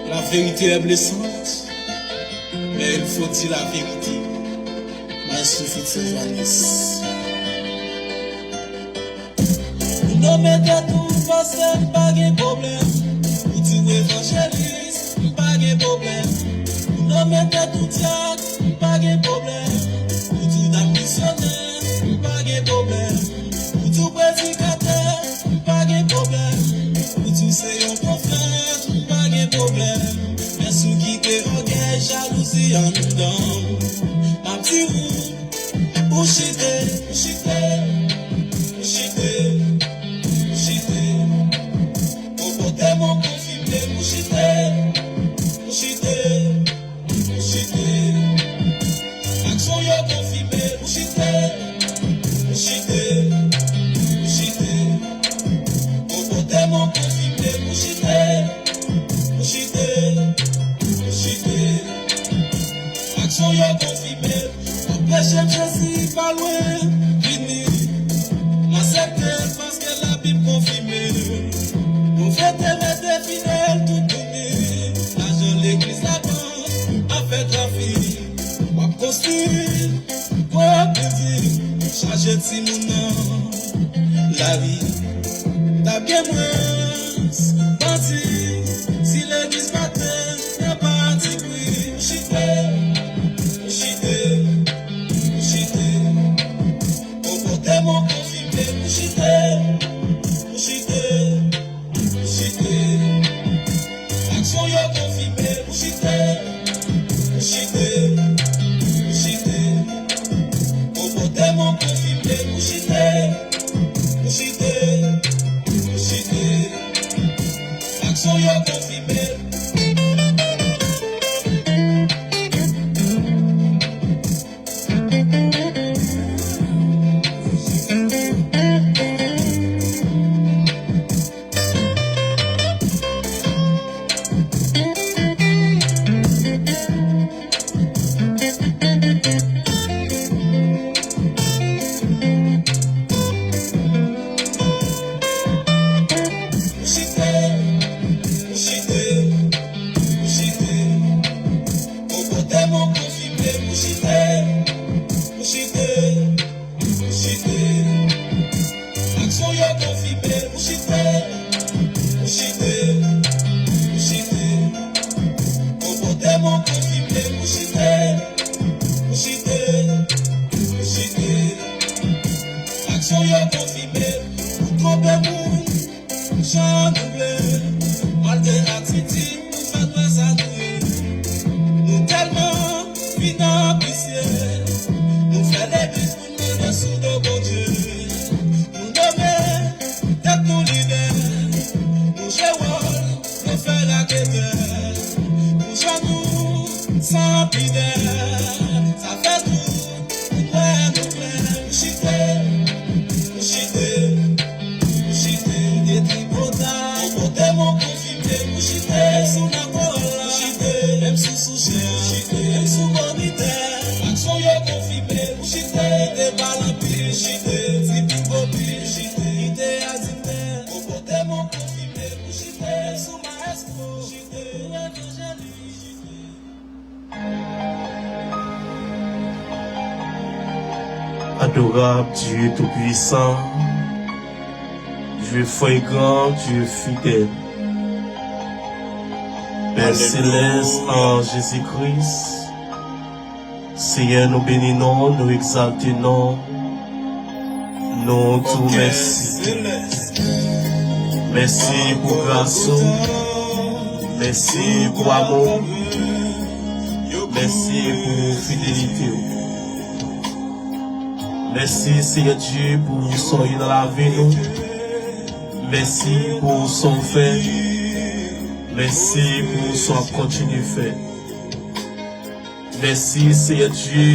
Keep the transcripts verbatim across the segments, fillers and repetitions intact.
La vérité est blessante, mais il faut dire la vérité. Maestro Fritz Johannes. Ou nonmen tèt ou pastè, m pa gen pwoblèm. Ou di w evanjelis, m pa gen pwoblèm. Ou nonmen tèt ou dyak, m pa gen pwoblèm. Ou di w dat misyonè, m pa gen pwoblèm. Ou di w predikatè, m pa gen pwoblèm. Ou di w se yon pwofèt, m pa gen pwoblèm. Men si w kite ògèy, jalouzi anndan w, m ap di w, ou chite, ou chite, ou chite, ou chite. Konpòtèman w konfime, ou chite, ou chite, ou chite. Aksyon yo konfime, ou chite, ou chite, ou chite. Konpòtèman w konfime, ou chite, ou chite, ou chite. Aksyon yo konfime. Anpeche m, Jezi pa lwen vini. M aksepte l paske Labib konfime l. Pwofèt te rete fidèl tout vini. Lajan legliz labank ap fè trafik. W ap konstwi gwo bilding, chaje timoun nan lari. T ap gen mwens bandi si legliz pa te nan pati pri. Ou chite, ou chite, ou chite. Konpòtèman w konfime, ou chite, ou chite, ou chite. Aksyon yo konfime, ou chite, ou chite, ou chite. Konpòtèman w konfime, ou chite, ou chite, ou chite. Aksyon yo konfime. Ou chite, ou chite, ou chite. Konpòtèman w konfime, ou chite, ou chite, ou chite. Aksyon yo konfime, ou chite, ou chite, ou chite. Konpòtèman w konfime, ou chite, ou chite, ou chite. Aksyon yo konfime, ou twonpe moun jan nou vle. Malgre atitid nou fè n wè sa nou ye. Nou tèlman vin anbisye, nou fè legliz pou n mande sou do Bondye. Nou nonmen tèt nou lidè, nou jwe wòl pwofèt raketè. Pou jwenn nou san pidè, sa fè tout moun wè nou klè. Ou chite, ou chite, ou chite. Detri pota, konpòtèman w konfime. Ou chite sou nan kòl la, ou chite menm sou souche a, ou chite menm sou vomitè. Aksyon yo konfime. Ou chite, kite pale anpil, ou chite, di pou popi, ou chite, kite adiltè. Konpòtèman w konfime. Ou chite sou maestro, ou chite pou evanjelis. Adorable Dieu Tout-Puissant, Dieu fréquent, Dieu fidèle, Père céleste en Jésus-Christ, Seyè, nou beni non w, nou egzalte non w, nou di w mèsi. Mèsi pou gras ou, mèsi pou amou w, mèsi pou fidelite w. Mèsi, Seyè Dye, pou sa w ye nan lavi nou. Mèsi pou sa w fè. Mèsi pou sa w ap kontinye fè. Mèsi, Seyè Dye,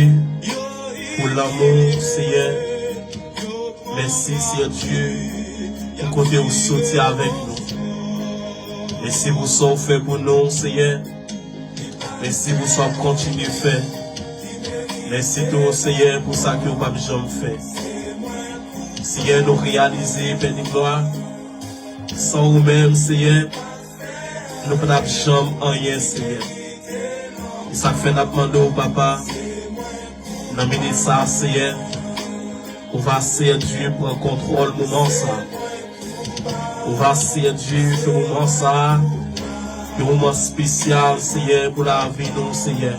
pou lanmou w, Seyè. Mèsi, Seyè Dye, pou kote w soti avèk nou. Mèsi pou sa w fè pou nou, Seyè. Mèsi pou sa w ap kontinye fè. Mèsi tou, Seyè, pou sa ke w p ap janm fè. Seyè, nou reyalize, Pè de glwa, San ou menm, Seyè, nou pa t ap janm anyen, Seyè. E sa k fè n ap mande w, Papa, nan minit sa a, Seyè, ou va, Seyè Dye, pran kontwòl moman sa a. Ou va, Seyè Dye, fè moman sa a yon moman espesyal, Seyè, pou lavi nou, Seyè.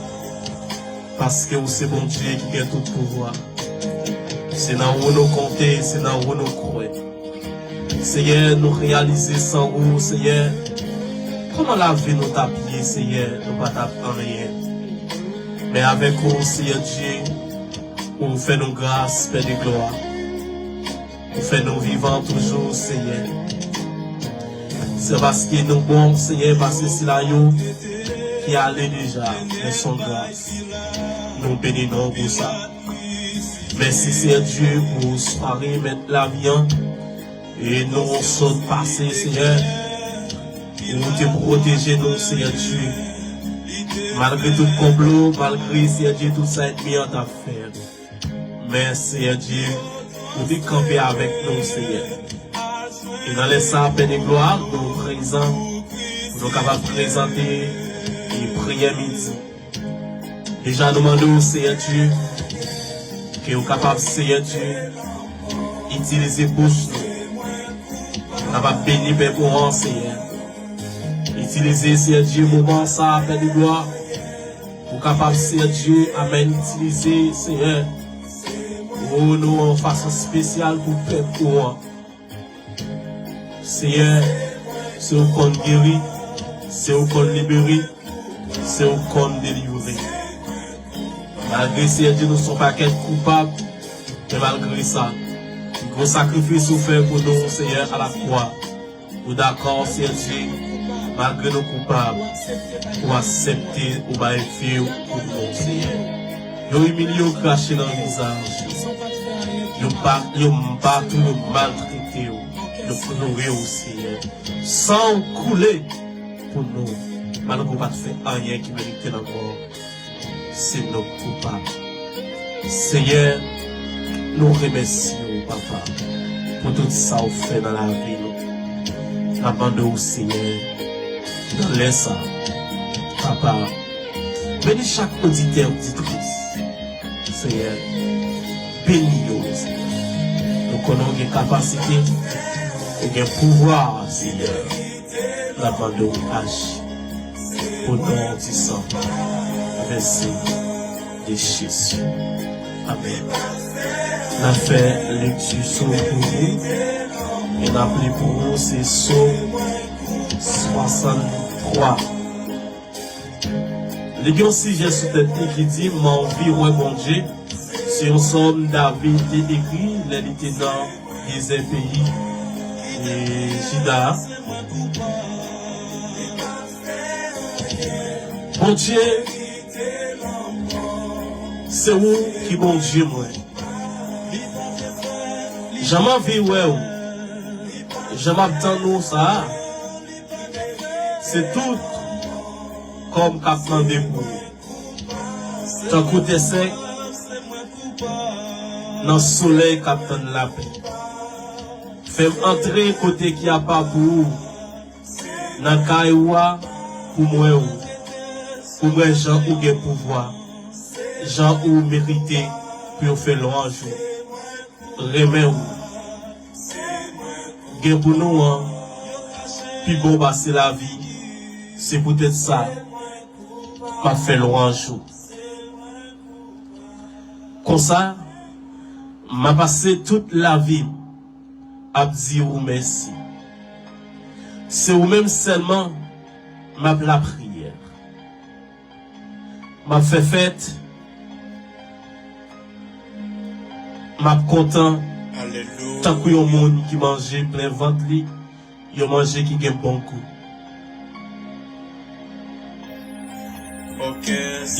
Paske ou se Bondye ki gen tout pouvwa. Se nan ou nou konte, se nan ou nou kwè. Seyè, nou reyalize san ou, Seyè, kòman lavi nou t ap ye, Seyè, nou pa t ap anyen. Men avèk ou, Seyè Dye, ou fè nou gras, Pè de glwa. Ou fè nou vivan toujou, Seyè. Se paske nou bon, Seyè, pase sila yo ki ale deja, men se yon gras. Nou beni non w pou sa. Mèsi, Seyè Dye, pou sware mèt lavi an. E nou sot pase, Seyè. Ou te pwoteje nou, Seyè Dye. Malgre tout konplo, malgre, Seyè Dye, tout sa ènmi an t ap fè. Men, Seyè Dye, ou te kanpe avèk nou, Seyè. E nan lè sa a, Pè de glwa, nou prezan, pou nou kapab prezante e priyè midi. Deja, nou mande w, Seyè Dye, ke w kapab, Seyè Dye, itilize bouch nou. Kapab beni pèp ou an, Seyè. Itilize, Seyè Dye, moman sa a, Pè de glwa. Ou kapab, Seyè Dye, amèn, itilize, Seyè. O, nou an fason espesyal pou pèp ou an. Seyè, se ou konn geri, se ou konn libere, se ou konn delivre. Malgre, Seyè Dye, nou se yon pakèt koupab, men malgre sa, gwo sakrifis ou fè pou nou, Seyè, alakwa. Ou dakò, Seyè Dye, malgre nou koupab, ou aksepte, ou bay vi w pou nou, Seyè. Yo imilye w, krache nan vizaj ou. Yo ba, yo bat ou, yo maltrete w. Yo ploure w, Seyè. San w koule pou nou, malgre w pa t fè anyen ki merite lanmò. Se nou k koupab. Seyè, nou remèsye w, Papa, pou tout sa w fè nan lavi nou. N ap mande w, Seyè, nan lè sa, Papa, beni chak oditè, oditris. Seyè, beni yo, Seyè. Nou konnen w gen kapasite, ou gen pouvwa, Seyè. N ap mande w aji. O non di san vèse de Jezi. Amèn. N ap fè lekti Sòm pou nou. E n ap li pou nou se Sòm swasanntwa. Li gen yon sijè sou tèt li ki di, "M anvi wè Bondye." Se yon sòm David te ekri lè li te nan dezè peyi, e, Jida a. Bondye, se ou ki Bondye mwen. Jan m anvi wè w, jan m ap tann ou sa a, se tout kò m k ap mande pou ou. Tankou tè sèk nan solèy k ap tann lapli. Fè m antre kote ki apa pou ou, nan kay ou a, pou m wè ou, pou m wè jan ou gen pouvwa, jan ou merite pou yo fè lwanj ou, renmen ou, gen pou nou an, pi bon pase lavi. Se poutèt sa, m ap fè lwanj ou. Konsa, m a pase tout lavi m ap di ou mèsi. Se ou menm sèlman m ap lapriyè. M ap fè fèt, m ap kontan, tankou yon moun ki manje plen vant li, yon manje ki gen bon gou.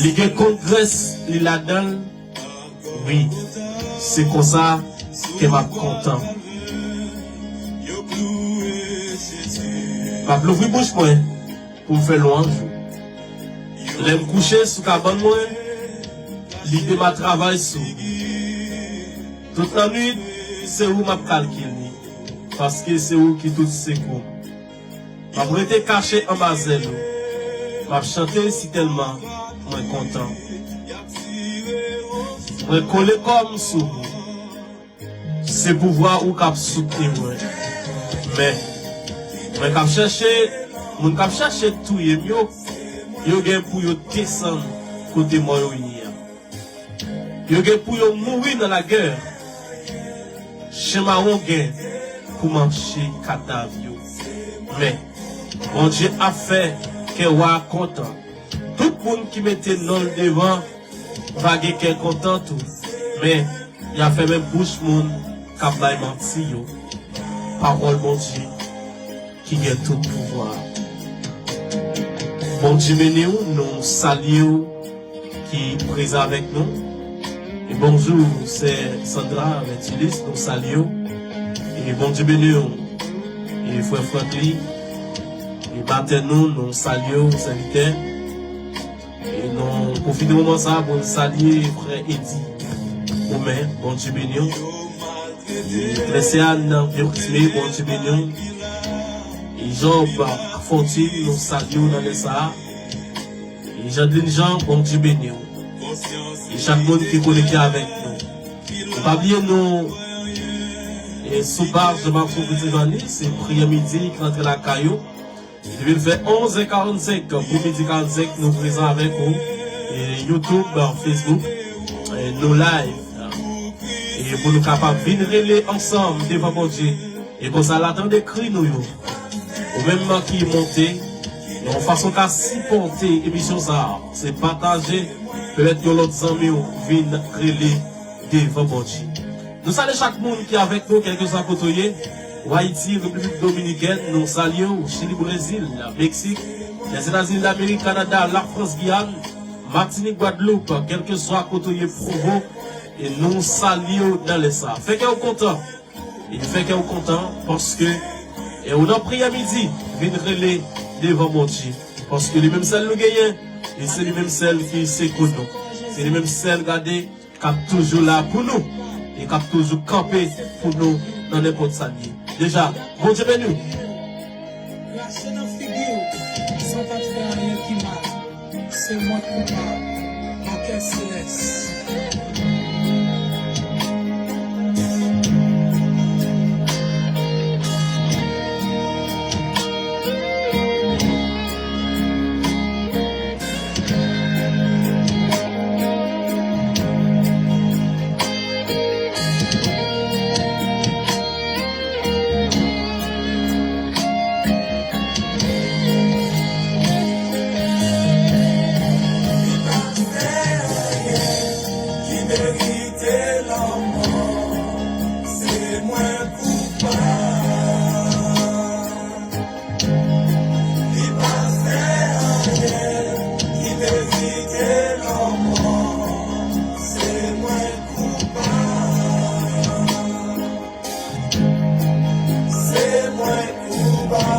Li gen kongrès li ladan l. Wi, se konsa ke m ap kontan. M ap louvri bouch mwen pou m fè lwanj ou. Lè m kouche sou kabann mwen, lide m a travay sou. Tout lannwit, se ou m ap kalkile. paske se ou ki tout sekou m. M ap rete kache anba zèl ou. M ap chante sitèlman mwen kontan. Mwen kole kò m sou ou. Se pouvwa ou k ap soutni mwen. Men, mwen k ap chèche, moun k ap chèche touye m yo, yo gen pou yo desann kote mò yo ye a. Yo gen pou yo mouri nan lagè. Chen mawon gen pou manje kadav yo. Men, Bondye ap fè kè wa a kontan. Tout moun ki mete non l devan va gen kè kontan tou. Men, y a fèmen bouch moun k ap bay manti yo. Pawòl Bondye ki gen tout pouvwa a. Bondye beni w, nou salye w ki prezan avèk nou. E bonjou, sè Sandra Vertulis, nou salye w. E Bondye beni w. E frè Franklin, e batè nou, nou salye w, sèvitè. E nou pwofite moman sa a pou n salye frè Edi Omen, Bondye beni w. E Klesiane Vyoksme, Bondye beni w. E Job Fortune, nou salye w nan lè sa a. E Jandine Jean, Bondye beni w. E chak moun ki konekte avèk nou. E pa bliye nou, e sou paj Jean Marc Foucault Tivani, se priyè midi ki rantre lakay ou. Depi l fè onz è karannsenk pou midi karannsenk, nou prezan avèk ou. E YouTube, Facebook, e nou live. E pou nou kapab vin rele ansanm devan Bondye. E konsa, l a tande kri nou yo. Ou menm ki monte, yon fason ka sipòte emisyon sa a, se pataje, pèmèt yon lòt zanmi w vin rele devan Bondye. Nou salye chak moun ki avèk nou, kèlkeswa kote w ye. Ou Ayiti, Repiblik Dominikèn, nou salye w. Chili, Brezil, Meksik, Lèzetazini Damerik, Kanada, Lafrans, Giyàn, Matinik, Gwadloup, kèlkeswa kote w ye, Pwovo, e nou salye w nan lè sa a. Fè kè w kontan. E fè kè w kontan, paske, e ou nan priyè midi, vin rele devan Bondye. Paske li menm sèl nou genyen, e se li menm sèl ki sekou nou. Se li menm sèl, gade, k ap toujou la pou nou, e k ap toujou kanpe pou nou nan nenpòt sa l ye. Deja, Bondye beni w. Krache nan figi w, sa w pa t fè anyen ki mal. Se mwen k koupab. Òkès Selès. Li pa fè anyen ki merite lanmò. Se mwen koupab. Se mwen koupab.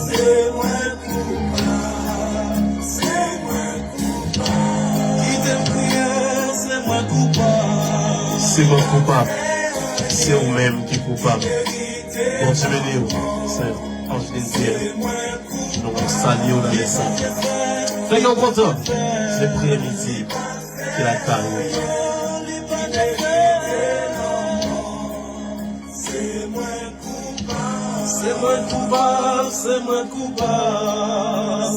Se mwen koupab. Se mwen koupab. Kite m kriye, se mwen koupab. Se mwen koupab. Se ou menm ki koupab. Bondye beni w, sè Angeline Pierre. Nou salye w nan lè sa. Fè kè w kontan. Se priyè midi ki lakay ou. Se mwen koupab, se mwen koupab.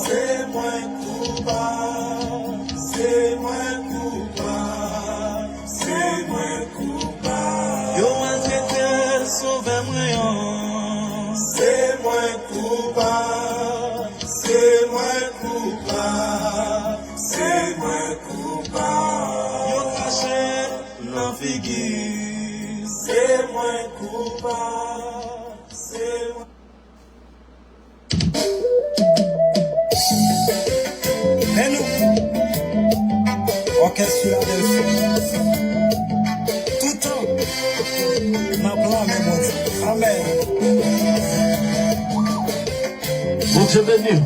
Se mwen koupab, se mwen koupab. Se mwen koupab. Yo maltrete sovè mwen an. Se mwen koupab. Se mwen koupab. Se mwen koupab. Yo krache nan figi. Se mwen koupab. Se mwen Men nou, Òkès Filadèlfi, toutan, n ap lame Bondye. Amèn. Bondye beni w.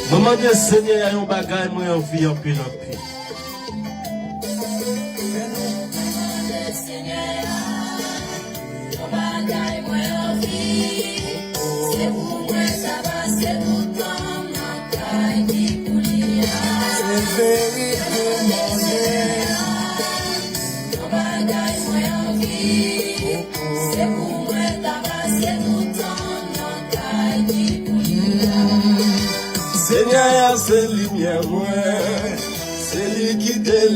Mwen mande Senyè a yon bagay mwen anvi anpil, anpil. Men nou,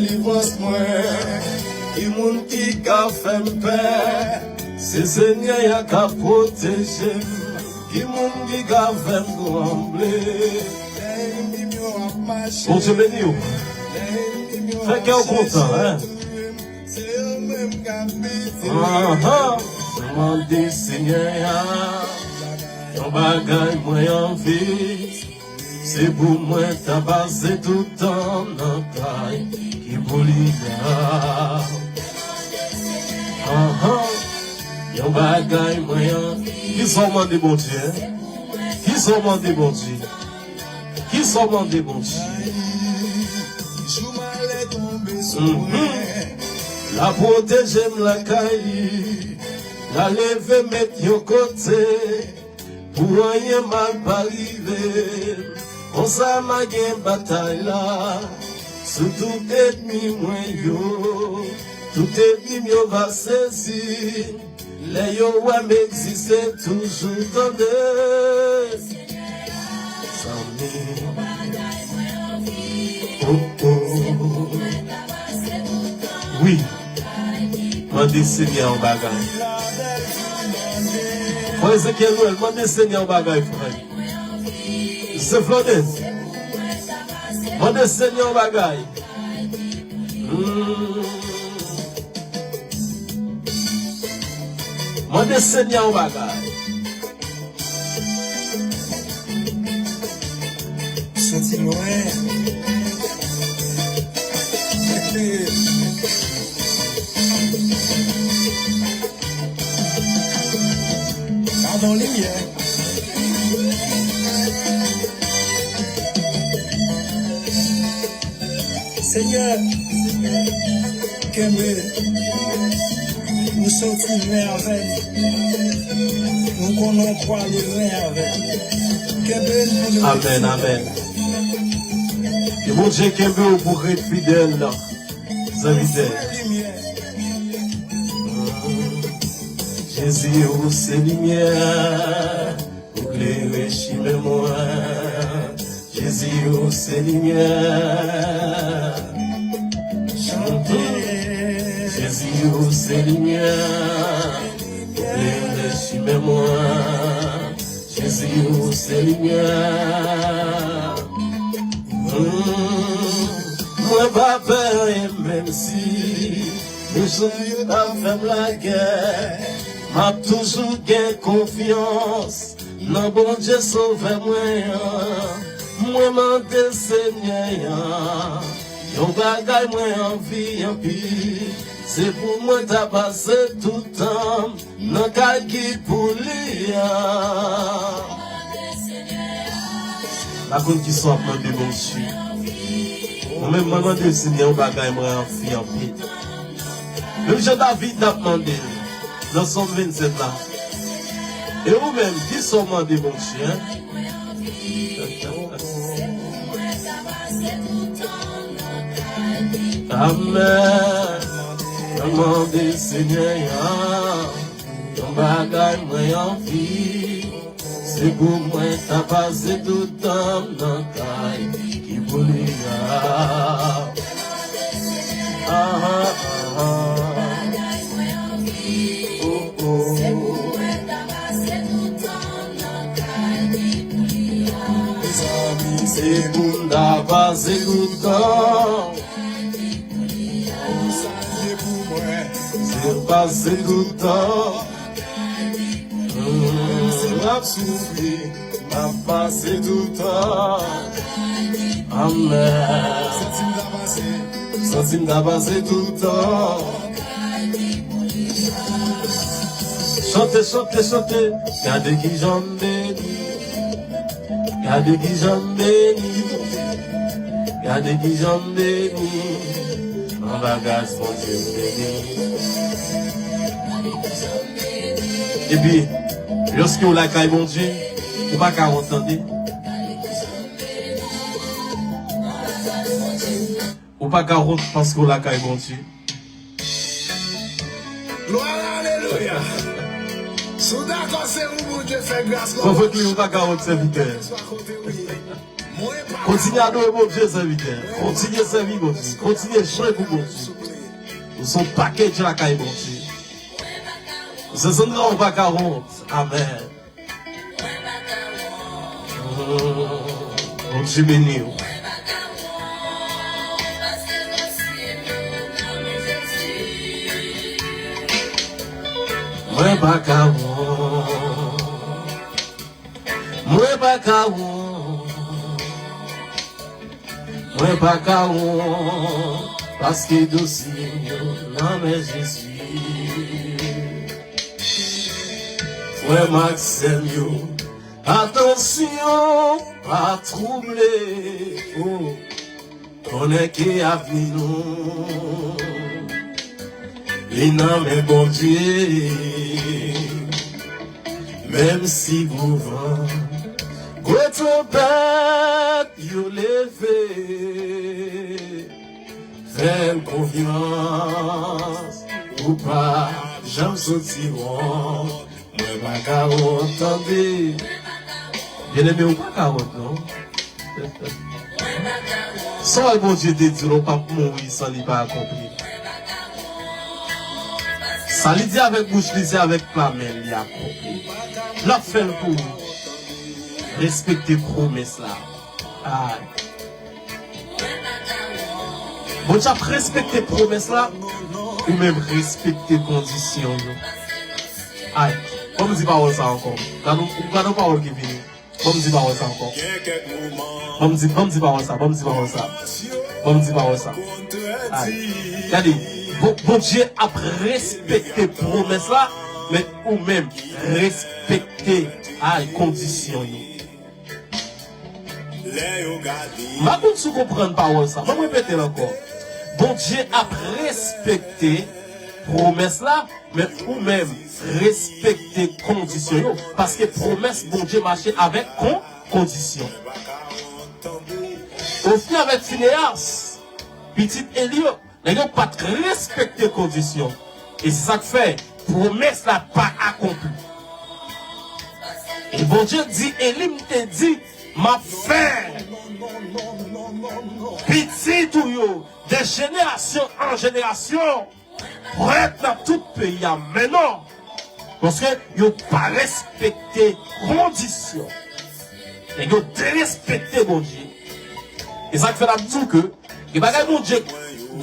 Delivrans mwen, ki moun ki ka fè m pè? Se Senyè a k ap pwoteje m. Ki moun ki ka fè m tranble? Bondye beni w. Fè kè w kontan, en. Anhan. Mwen mande Senyè a yon bagay mwen anvi. Se pou mwen ta pase tout tan nan kay ki pou li a. Anhan. Yon bagay mwen an. Kisa w mande Bondye? Kisa w mande Bondye? Kisa w mande Bondye? Mhm. La pwoteje m lakay li. La leve met yon kote. Pou anyen mal pa rive m, konsa m a gen batay la sou tout ènmi mwen yo. Tout ènmi m yo va sezi lè yo wè m egziste toujou, tande. Zanmi. Oh, oh. Wi. Mande Senyè yon bagay. Frè Ezekiel Noël, mande Senyè yon bagay, frè. Se Flonde. Mande Senyè yon bagay. Hmm. Mande Senyè yon bagay. Soti lwen. Gadon limyè. Senyè, kenbe nou, soti lwen avè n. Nou konnen w prale lwen avè n. Kenbe nou, nou. Amèn, amèn. Ke Bondye kenbe w pou ret fidèl, sèvitè. Jezi, ou se limyè. Ou klere chimen mwen. Jezi, ou se limyè. Chante. Jezi, ou se limyè. Ou klere chimen mwen. Jezi, ou se limyè. Hmm. Mwen pa pè, e menm si Mechan yo ta fè m lagè, m ap toujou gen konfyans nan Bondye Sovè mwen an. Mwen mande Senyè a yon bagay mwen anvi anpil, se pou mwen ta pase tout tan m nan kay ki pou li a. Pa konn kisa w ap mande Bondye. Mwen menm, mwen mande Senyè yon bagay mwen anvi anpil. Menm jan David t ap mande l nan Sòm vennsèt la. E ou menm, kisa w mande Bondye, en? Amèn. Mwen mande Senyè a yon bagay mwen anvi. Se pou mwen ta pase tout tan m nan kay ki pou li a. Ah, ah, ah. Oh, oh. Mezanmi, se pou m ta pase tout tan. Ou sa ye pou mwen. Se pase tout tan. Mm, m ap soufri, m ap pase tout tan. Amèn. Santi m ta pase, santi m ta pase tout tan. Chante, chante, chante. Gade kijan m beni. Gade kijan m beni. Gade kijan m beni. Anba gras Bondye m beni. Epi, lòske w lakay Bondye, ou pa ka wont, tande. Ou pa ka wont paske w lakay Bondye. Glwa, alelouya. Si w dakò, se pou Bondye fè gras. Konprann li, ou pa ka wont, sèvitè. Kèlkeswa kote w ye. Kontinye adore Bondye, sèvitè. Kontinye sèvi Bondye. Kontinye jwe pou Bondye. Ou se yon package lakay Bondye. Ou se Sandra, ou pa ka wont. Amèn. Bondye beni w. Mwen pa ka wont. Mwen pa ka wont. Mwen pa ka wont. Paske dosye m yo nan men Jezi. Frè m ak sè m yo, atansyon, pa twouble. Oh. Konnen ke avni nou, li nan men Bondye. Menm si gwo van, gwo tanpèt yo leve, fè l konfyans, ou p ap janm soti wont. Mwen pa ka wont, tande. Byeneme, ou pa ka wont, non. Sa w wè Bondye te di w la, ou p ap mouri san li pa akonpli. Sa li di avèk bouch li, se avèk lamen li akonpli. L ap fè l pou ou. Respekte pwomès la. Ay. Bondye ap respekte pwomès la, ou menm respekte kondisyon yo. Ay, ban m di pawòl sa ankò. Gade yon, gade yon pawòl ki vini. Ban m di pawòl sa ankò. Ban m di, ban m di pawòl sa, ban m di pawòl sa. Ban m di pawòl sa. Ay, gade, Bon-, Bondye ap respekte pwomès la, men ou menm, respekte, ay, kondisyon yo. M pa konn si w konprann pawòl sa. Ban m repete l ankò. Bondye ap respekte pwomès la, men ou menm, respekte kondisyon yo. Paske pwomès Bondye mache avèk kon-, kondisyon. Ofni avèk Fineyas, pitit Eli yo, nèg yo pa t respekte kondisyon. E se sa k fè pwomès la pa akonpli. E Bondye di Eli, m te di, m ap fè pitit ou yo, de jenerasyon an jenerasyon, prèt nan tout peyi a. Men non, paske yo pa respekte kondisyon. Nèg yo derespekte Bondye. E sa k fè n ap di w ke gen bagay Bondye di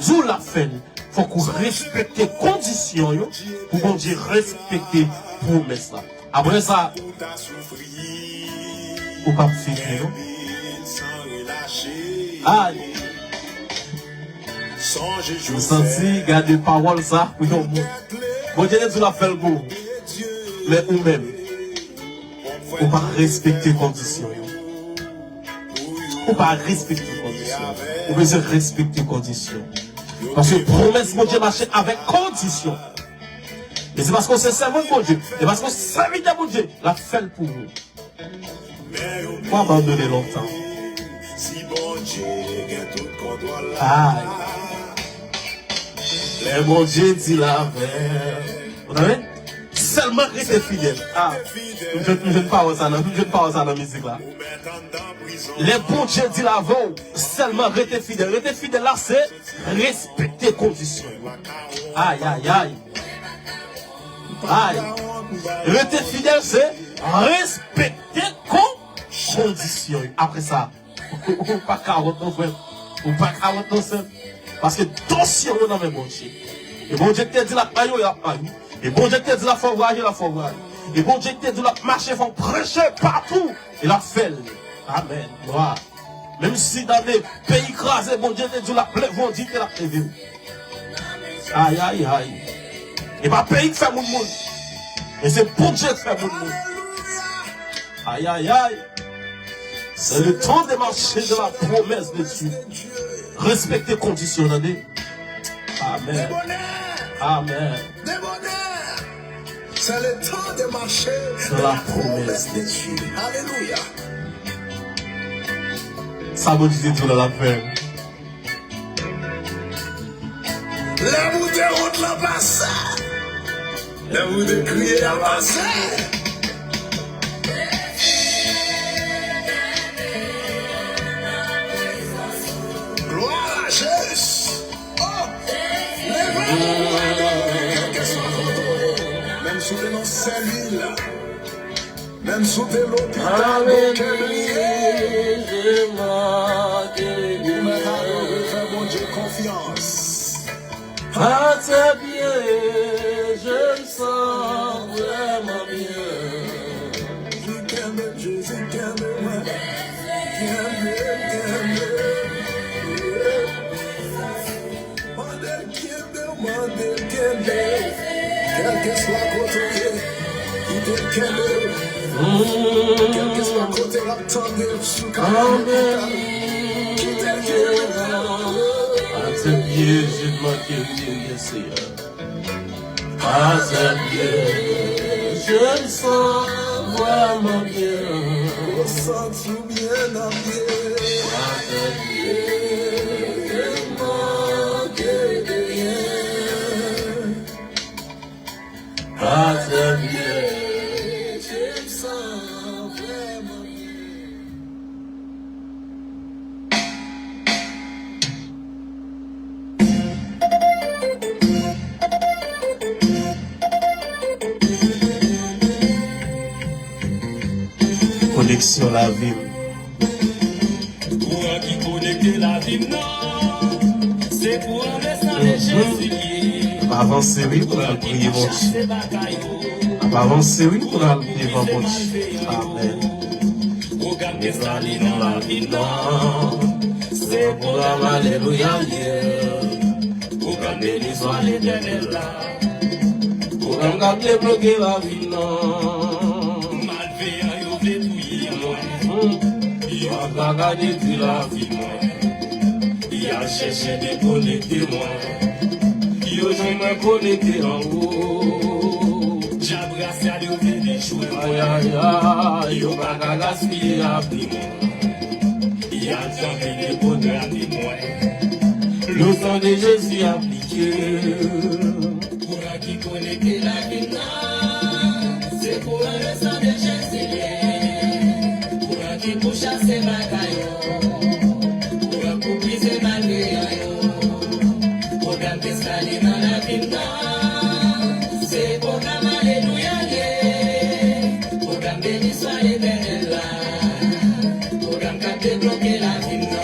w l ap fè l, fòk ou respekte kondisyon yo pou Bondye respekte pwomès la. Apre sa, ou p ap fini non. Ay. M santi gade pawòl sa pou yon moun. Bondye te di w l ap fè l pou ou. Men ou menm, ou pa respekte kondisyon yo. Ou pa respekte kondisyon. Ou bezwen respekte kondisyon. Paske pwomès Bondye mache avèk kondisyon. E se paske w se sèvant Bondye, e paske w sèvitè Bondye, l ap fè l pou ou. Ou abandone lontan. Ay. Lè Bondye di l avè w. Ou tande? Sèlman rete fidèl. Ah, m jwenn, m jwenn pawòl sa nan, m jwenn pawòl sa nan mizik la. Lè Bondye di l avè w, sèlman rete fidèl. Rete fidèl la, se respekte kondisyon yo. Ay, ay, ay. Ay. Rete fidèl, se respekte kon-, kondisyon yo. Apre sa, ou pa ka wont non, frè m. Ou pa ka wont non, sè m. Paske dosye w nan men Bondye. E Bondye ki te di l ap bay ou, l ap bay ou. E Bondye ki te di l ap fè w vwayaje, l ap fè w vwayaje. E Bondye ki te di l ap mache, fè w preche patou, e l ap fè l. Amèn. Glwa. Menm si nan de peyi kraze, Bondye te di l ap leve w, di ke l ap leve w. Ay, ay, ay. E pa peyi k fè moun moun. E se Bondye k fè moun moun. Ay, ay, ay. C'est le temps de marcher dans la promesse de Dieu. Respekte kondisyon, tande. Amèn. Amèn. C'est le temps de marcher dans la promesse de Dieu. Alléluia. Sa Bondye te di w la, l ap fè. Lè ou te wont lan pase. Lè ou te kriye a pase. Leve, kèlkeswa kote w ye, menm si w te nan sèlil, menm si w te lopital, okenn lye. Ou mèt ale, fè Bondye konfyans. Ah, c'est bien, je me sens vraiment bien. Jezi kenbe, Jezi kenbe mwen. Kenbe, kenbe. Mande l kenbe, mande l kenbe. Kèlkeswa kote w ye, kite l kenbe. Kèlkeswa kote l ap tande, sou kanal lopital, kite l kenbe. Ah, c'est bien, je me sens bien, Seigneur. Ah, c'est bien, je me sens vraiment bien. Ou santi w byen anpil. Ah, c'est bien, je manque de rien. Ah, c'est bien, je me sens vraiment bien. Koneksyon lavi m. Kouran ki konekte lavi m nan, se kouran mesaj de Jezi li ye. N ap avanse, wi, pou n al priye Bondye. N ap avanse, wi, pou n al devan Bondye. Amèn. Pwogram enstale nan lavi m nan, se pwogram alelouya l ye. Pwogram beni swa Letènèl la. Pwogram k ap debloke lavi m nan. Malveyan yo vle touye mwen. Yo ap gade detwi lavi mwen. Y al chèche dekonekte mwen. Yo jwenn mwen konekte anwo. Dyab rasyal yo vle dechwe mwen. Ay, ay, ay, yo pa ka gaspiye lapli mwen. Y al tante deprograme mwen. Le sang de Jésus aplike. Kouran ki konekte lavi m nan, se kouran le sang de Jezi li ye. Kouran ki pou chase bagay yo, kouran pou brize malveyan yo. Pwogram enstale nan lavi m nan, se pwogram alelouya l ye. Pwogram beni swa Letènèl la, pwogram k ap debloke lavi m nan.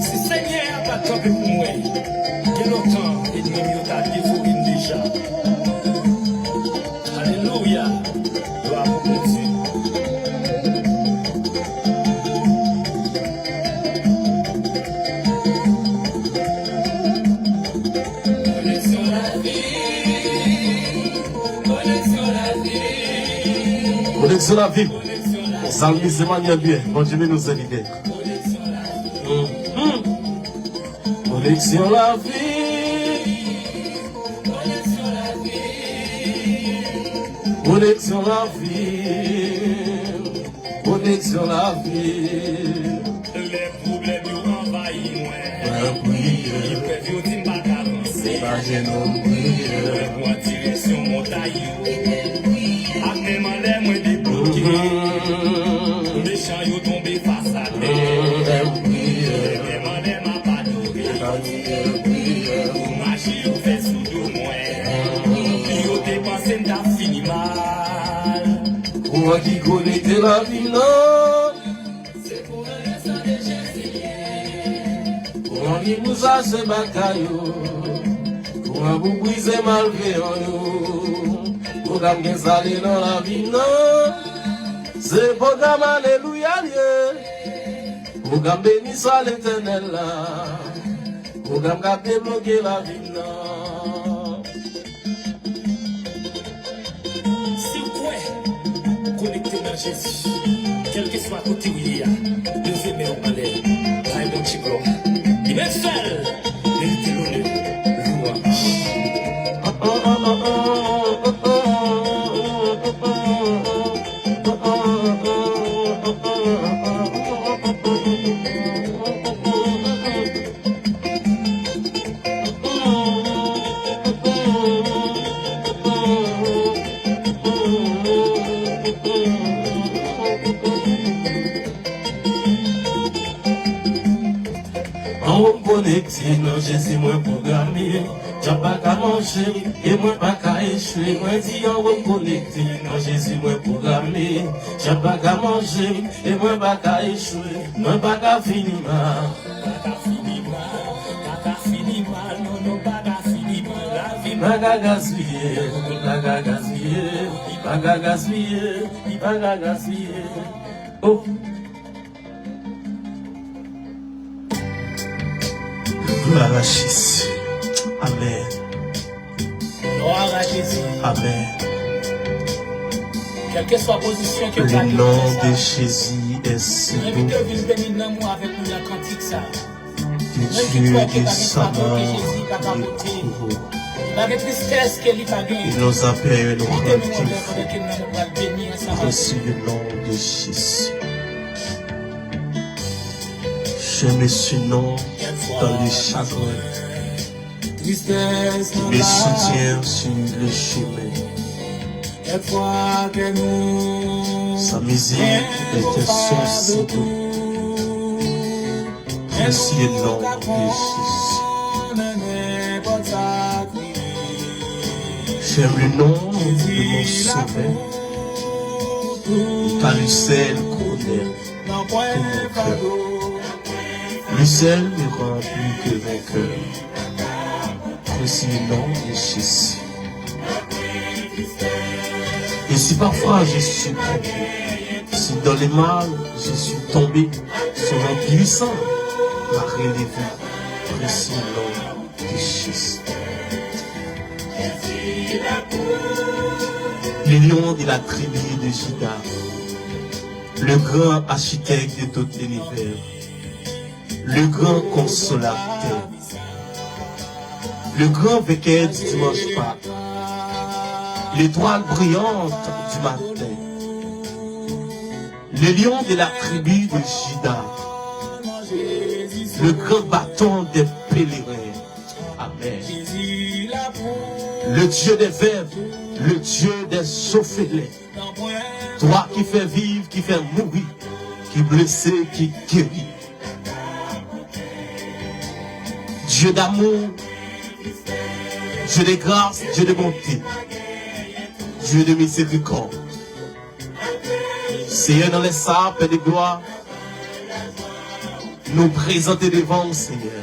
Si Senyè a pa t kanpe pou mwen, gen lontan ènmi m yo ta devore m deja. Alelouya! Glwa pou Bondye. Koneksyon lavi, koneksyon lavi. Koneksyon lavi. Salmis Emmanuel byen. Bondye beni w, sèvitè. Mhm. Koneksyon lavi. Koneksyon lavi. Koneksyon lavi. Lè pwoblèm yo anvayi mwen, mwen priye. Eprèv yo di m pa ka vanse. Leve jenou m priye. Mwen pran direksyon montay yo. Ak men m anlè mwen debloke. Mhm. Mechan yo tonbe fas atè. Mwen priye. Leve men m anlè m ap adore. Mwen priye, priye. Pou maji yo fè sou do mwen. Mhm. Yo te panse m t ap fini mal. Kouran ki konekte lavi m nan. Se kouran le sang de Jezi li ye. Kouran ki pou chase batay yo. Kouran pou brize malveyan yo. Pwogram enstale nan lavi m nan. Se pwogram alelouya l ye. Pwogram beni swa Letènèl la. Pwogram k ap debloke lavi m nan. Si w kwè, konekte nan Jezi. Kèlkeswa kote w ye a, leve men w anlè, bay Bondye glwa. Li menm sèl merite lonè, lwanj. Anwo m konekte, nan Jezi mwen pwograme. Djab pa ka manje m, e mwen pa ka echwe. Mwen di anwo m konekte, nan Jezi mwen pwograme. Djab pa ka manje m, e mwen pa ka echwe. Mwen pa ka fini mal. Pa ka fini mal, pa ka fini mal, non, non, pa ka fini mal. Lavi m pa ka gaspiye, pa ka gaspiye, pa ka gaspiye, pa ka gaspiye. Oh. Gloire à Jésus. Amen. Gloire à Jésus. Amen. Kèlkeswa pozisyon ke w ka te nan, Jésus est si doux. Mwen envite w vin beni nanm ou avèk nou nan kantik sa. Menm ki kwè ke pa gen fado ke Jezi pa ka pote. Pa gen tristès ke li pa gen. Kite nou anlè pandan ke nou pral beni ansanm avèk li. Précieux nom de Jésus. Je me suis non dans le chagrin. Qui me soutient sur le chemin. Sa musique est un son si doux. Précieux nom de Jésus. J'aime le nom de mon sauveur, car lui seul connaît tout mon cœur. Lui seul me rend plus que vainqueur. Précieux nom de Jésus. Et si parfois je suis trompé, si dans le mal je suis tombé, son nom puissant m'a relevé. Précieux nom de Jésus. Le lion de la tribu de Juda, le grand architecte de tout l'univers, le grand consolateur, le grand vainqueur du dimanche Pâques, l'étoile brillante du matin, le lion de la tribu de Juda, le grand bâton des pèlerins. Amen. Le Dieu des veuves, le Dieu des orphelins, toi qui fais vivre, qui fais mourir, qui blesse, qui guérit. Dieu d'amour, Dieu de grâce, Dieu de bonté, Dieu de miséricorde. Seyè, nan lè sa a, Pè de glwa, nou prezante devan w, Seyè,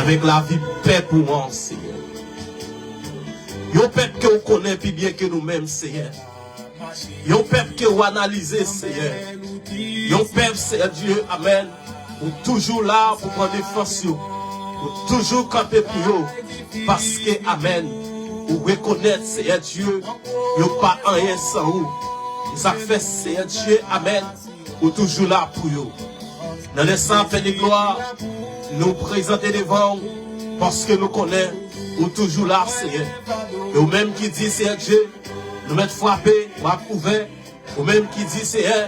avèk lavi pèp ou an, Seyè. Yon pèp ke w konnen pi byen ke nou menm, Seyè. Yon pèp ke w analize, Seyè. Yon pèp, Seyè Dye, amèn, ou toujou la pou pran defans yo. Ou toujou kanpe pou yo. Paske, amèn, ou rekonèt, Seyè Dye, yo pa anyen san ou. E sa k fè, Seyè Dye, amèn, ou toujou la pou yo. Nan lè sa, Pè de glwa, nou prezante devan w, paske nou konnen ou toujou la, Seyè. E ou menm ki di, Seyè Dye, nou mèt frape, w ap ouvè. Ou menm ki di, Seyè,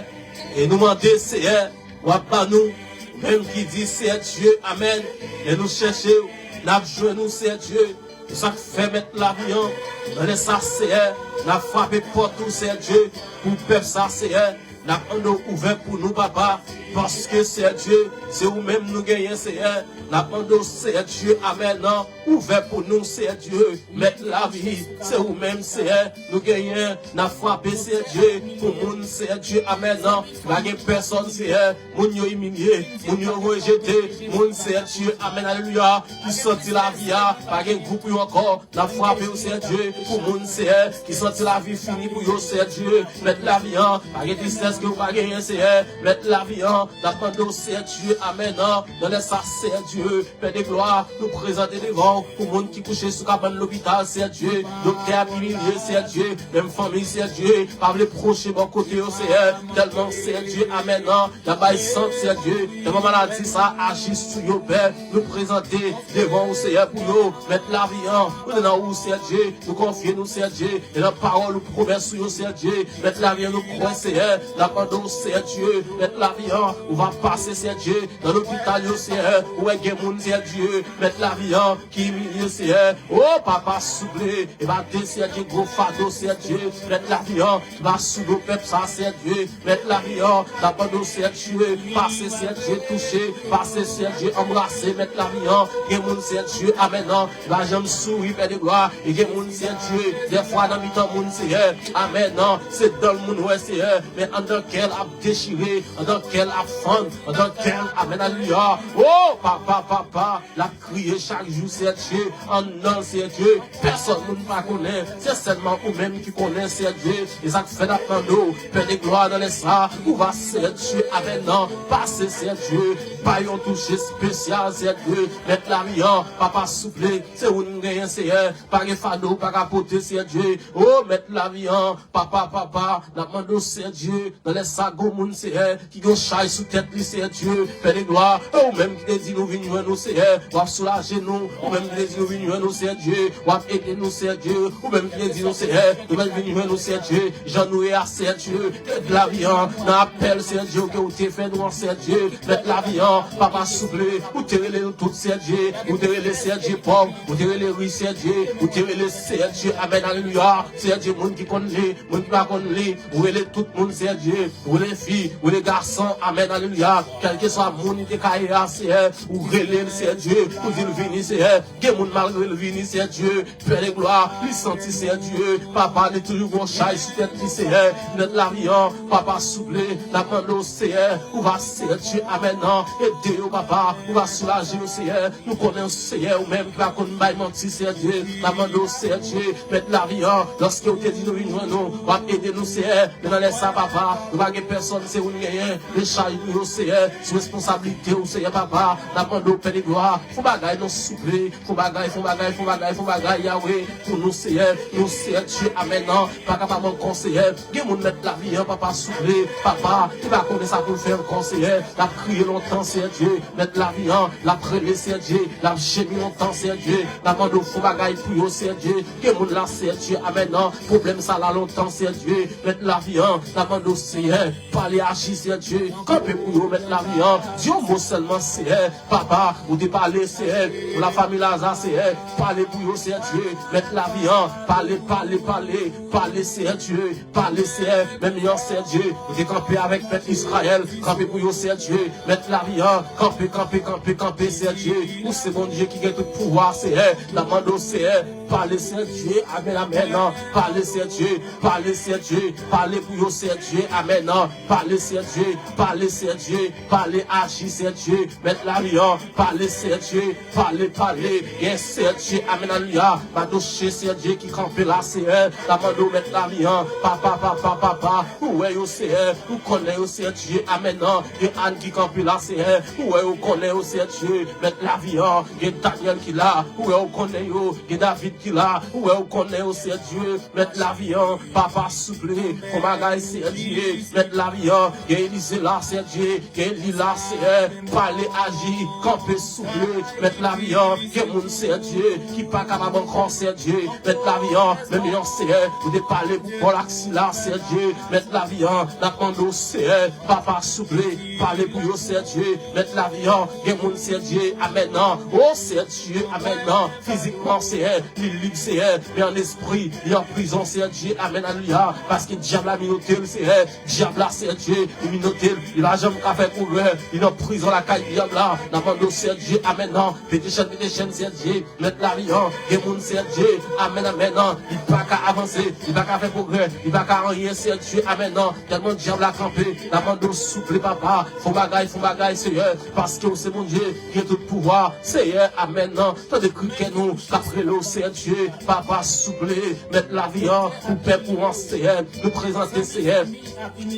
e nou mande, Seyè, w ap ban nou. Ou menm ki di, Seyè Dye, amèn, lè nou chèche w, n ap jwenn ou, Seyè Dye. E sa k fè, Mèt lavi an, nan lè sa, Seyè, n ap frape pòt ou, Seyè Dye, pou pèp sa, Seyè. N ap mande w ouvè pou nou, Papa, paske, Seyè Dye, se ou menm nou genyen, Seyè. N ap mande w, Seyè Dye, amèn, ouvè pou nou, Seyè Dye. Mèt lavi, se ou menm, Seyè, nou genyen. N ap frape, Seyè Dye, pou moun, Seyè Dye, amèn, ki pa gen pèsòn, Seyè. Moun yo imilye, moun yo rejete, moun, Seyè Dye, amèn, alelouya, ki santi lavi a pa gen gou pou yo ankò. N ap frape w, Seyè Dye, pou moun, Seyè, ki santi lavi fini pou yo, Seyè Dye. Mèt lavi an, pa gen tristès ke w pa genyen, Seyè. Mèt lavi an, n ap mande w, Seyè Dye, amèn, nan lè sa, Seyè Dye, Pè de glwa, nou prezante devan w pou moun ki kouche sou kabann lopital, Seyè Dye. Doktè ap imilye, Seyè Dye. Menm fanmi, Seyè Dye, pa vle pwoche bò kote yo, Seyè. Tèlman, Seyè Dye, amèn, y ap bay sant, Seyè Dye. Tèlman maladi sa aji sou yo, Pè. Nou prezante devan w, Seyè, pou yo. Mèt lavi an, nou nan ou, Seyè Dye. Nou konfye nou, Seyè Dye. E nan pawòl ou, pwomès ou yo, Seyè Dye. Mèt lavi an, nou kwè, Seyè. N ap mande w, Seyè Dye, Mèt lavi an, ou va pase, Seyè Dye, nan lopital yo, Seyè, ou wè gen moun, Seyè Dye, Mèt lavi an, ki imilye, Seyè. O Papa, souple, e ba de, Seyè Dye, gwo fado, Seyè Dye, Mèt lavi an, ki va sou do pèp sa, Seyè Dye, Mèt lavi an, n ap mande w, Seyè Dye, pase, Seyè Dye, touche, pase, Seyè Dye, anbrase, Mèt lavi an, gen moun, Seyè Dye, amèn, an, ki pa janm souri, Pè de glwa, e gen moun, Seyè Dye, dèfwa nan mitan moun, Seyè, amèn, an, se dan l moun wè, Seyè, men anndan kè l ap dechire, anndan kè l ap fann, anndan kè l, amèn, alelouya. O Papa, Papa, l ap kriye chak jou, Seyè Dye, anndan l, Seyè Dye, pèsòn moun pa konnen, se sèlman ou menm ki konnen, Seyè Dye, e sa k fè n ap mande w, Pè de glwa, nan lè sa, ou va, Seyè Dye, amèn, an, pase, Seyè Dye, bay yon touche espesyal, Seyè Dye, Mèt lavi an, Papa, souple, se ou n genyen, Seyè, pa gen fado ou pa ka pote, Seyè Dye, o Mèt lavi an, Papa, Papa, n ap mande w, Seyè Dye, nan lè sa, gon moun, Seyè, ki gen chay sou tèt li, Seyè Dye, Pè de glwa, e ou menm ki te di nou vin jwenn ou, Seyè, w ap soulaje nou, ou menm ki te di nou vin jwenn ou, Seyè Dye, w ap ede nou, Seyè Dye, ou menm ki te di nou, Seyè, nou menm vin jwenn ou, Seyè Dye, jan nou ye a, Seyè Dye, Mèt lavi an, nan apèl, Seyè Dye, ke ou te fè nou an, Seyè Dye, Mèt lavi an, Papa, souple, ou te rele nou tout, Seyè Dye, ou te rele, Seyè Dye, pòv, ou te rele ri, Seyè Dye, ou te rele, Seyè Dye, amèn, alelouya, Seyè Dye, moun ki konn li, moun ki pa konn li, ou rele tout moun, Seyè Dye, ou rele fi, ou rele gason, amèn, alelouya, kèlkeswa moun li te ka ye a, Seyè, ou rele l, Seyè Dye, ou di l vini, Seyè, gen moun malgre l vini, Seyè Dye, Pè de glwa, li santi, Seyè Dye, Papa, li toujou gon chay sou tèt li, Seyè, Mèt lavi an, Papa, souple, n ap mande w, Seyè, ou va, Seyè Dye, amèn, an, ede yo, Papa, ou va soulaje yo, Seyè, nou konnen w, Seyè, ou menm ki pa konn bay manti, Seyè Dye, n ap mande w, Seyè Dye, Mèt lavi an, lòske ou te di nou vin jwenn nou, w ap ede nou, Seyè, men nan lè sa, Papa, nou pa gen pèsòn, se ou n genyen, dechaj nou yo, Seyè, sou responsablite w, Seyè, Papa, n ap mande w, Pè de glwa, fè bagay non, souple, fè bagay, fè bagay, fè bagay, fè bagay, Yawe, pou nou, Seyè, nou, Seyè Dye, amèn, an, pa kapab ankò, Seyè, gen moun Mèt lavi an, Papa, souple, Papa, ki pa konnen sa pou l fè ankò, Seyè, l ap kriye lontan, Seyè Dye, Mèt lavi an, l ap rele, Seyè Dye, l ap jemi lontan, Seyè Dye, n ap mande w fè bagay pou yo, Seyè Dye, gen moun la, Seyè Dye, amèn, an, pwoblèm sa la lontan, Seyè Dye, Mèt lavi an, n ap mande w, Seyè, pale, aji, Seyè Dye, kanpe pou yo, Mèt lavi an, di yon mo sèlman, Seyè, Papa, ou te pale, Seyè, pou lafanmi Laza, Seyè, pale pou yo, Seyè Dye, Mèt lavi an, pale, pale, pale, pale, Seyè Dye, pale, Seyè, menm jan, Seyè Dye, ou te kanpe avèk pèp Izrayèl, kanpe pou yo, Seyè Dye, Mèt lavi an, kanpe, kanpe, kanpe, kanpe, Seyè Dye, ou se Bondye ki gen tout pouvwa, Seyè, n ap mande w, Seyè, pale, Seyè Dye, amèn, amèn, an, pale, Seyè Dye, pale, Seyè Dye, pale pou yo, Seyè Dye, amèn, an, pale, Seyè Dye, pale, Seyè Dye, pale, aji, Seyè Dye, Mèt lavi an, pale, Seyè Dye, pale, pale, yes, Seyè Dye, amèn, alelouya, madoche, Seyè Dye, ki kanpe la, Seyè, n ap mande w, Mèt lavi an, Papa, Papa, Papa, ou wè yo, Seyè, ou konnen yo, Seyè Dye, amèn, an, gen Ann ki kanpe la, Seyè, ou wè yo, ou konnen yo, Seyè Dye, Mèt lavi an, gen Daniel ki la, ou wè, ou konnen yo, gen David ki la, ou wè, ou konnen yo, Seyè Dye, Mèt lavi an, Papa, souple, fè bagay, Seyè Dye, Mèt lavi an, gen Elize la, Seyè Dye, gen Eli la, Seyè, pale, aji, kanpe, souple, Mèt lavi an, gen moun, Seyè Dye, ki pa kapab ankò, Seyè Dye, Mèt lavi an, menm jan, Seyè, ou te pale pou Pòl ak Sila, Seyè Dye, Mèt lavi an, n ap mande w, Seyè, Papa, souple, pale pou yo, Seyè Dye, Mèt lavi an, gen moun, Seyè Dye, amèn, an, o, Seyè Dye, amèn, an, fizikman, Seyè, li lib, Seyè, men an espri, li an prizon, Seyè Dye, amèn, alelouya, paske dyab la minote l, Seyè, dyab la, Seyè Dye, li minote l, li pa janm ka fè pwogrè, li nan prizon lakay dyab la, n ap mande w, Seyè Dye, amèn, an, pete chèn, pete chèn, Seyè Dye, Mèt lavi an, gen moun, Seyè Dye, amèn, amèn, an, li pa ka avanse, li pa ka fè pwogrè, li pa ka anyen, Seyè Dye, amèn, an, tèlman dyab la kanpe, n ap mande w, souple, Papa, fè bagay, fè bagay, Seyè, paske w se Bondye, gen tout pouvwa, Seyè, amèn, an, tande kri kè nou, k ap rele w, Seyè Dye, Papa, souple, Mèt lavi an, pou pèp ou an, Seyè, nou prezante, Seyè,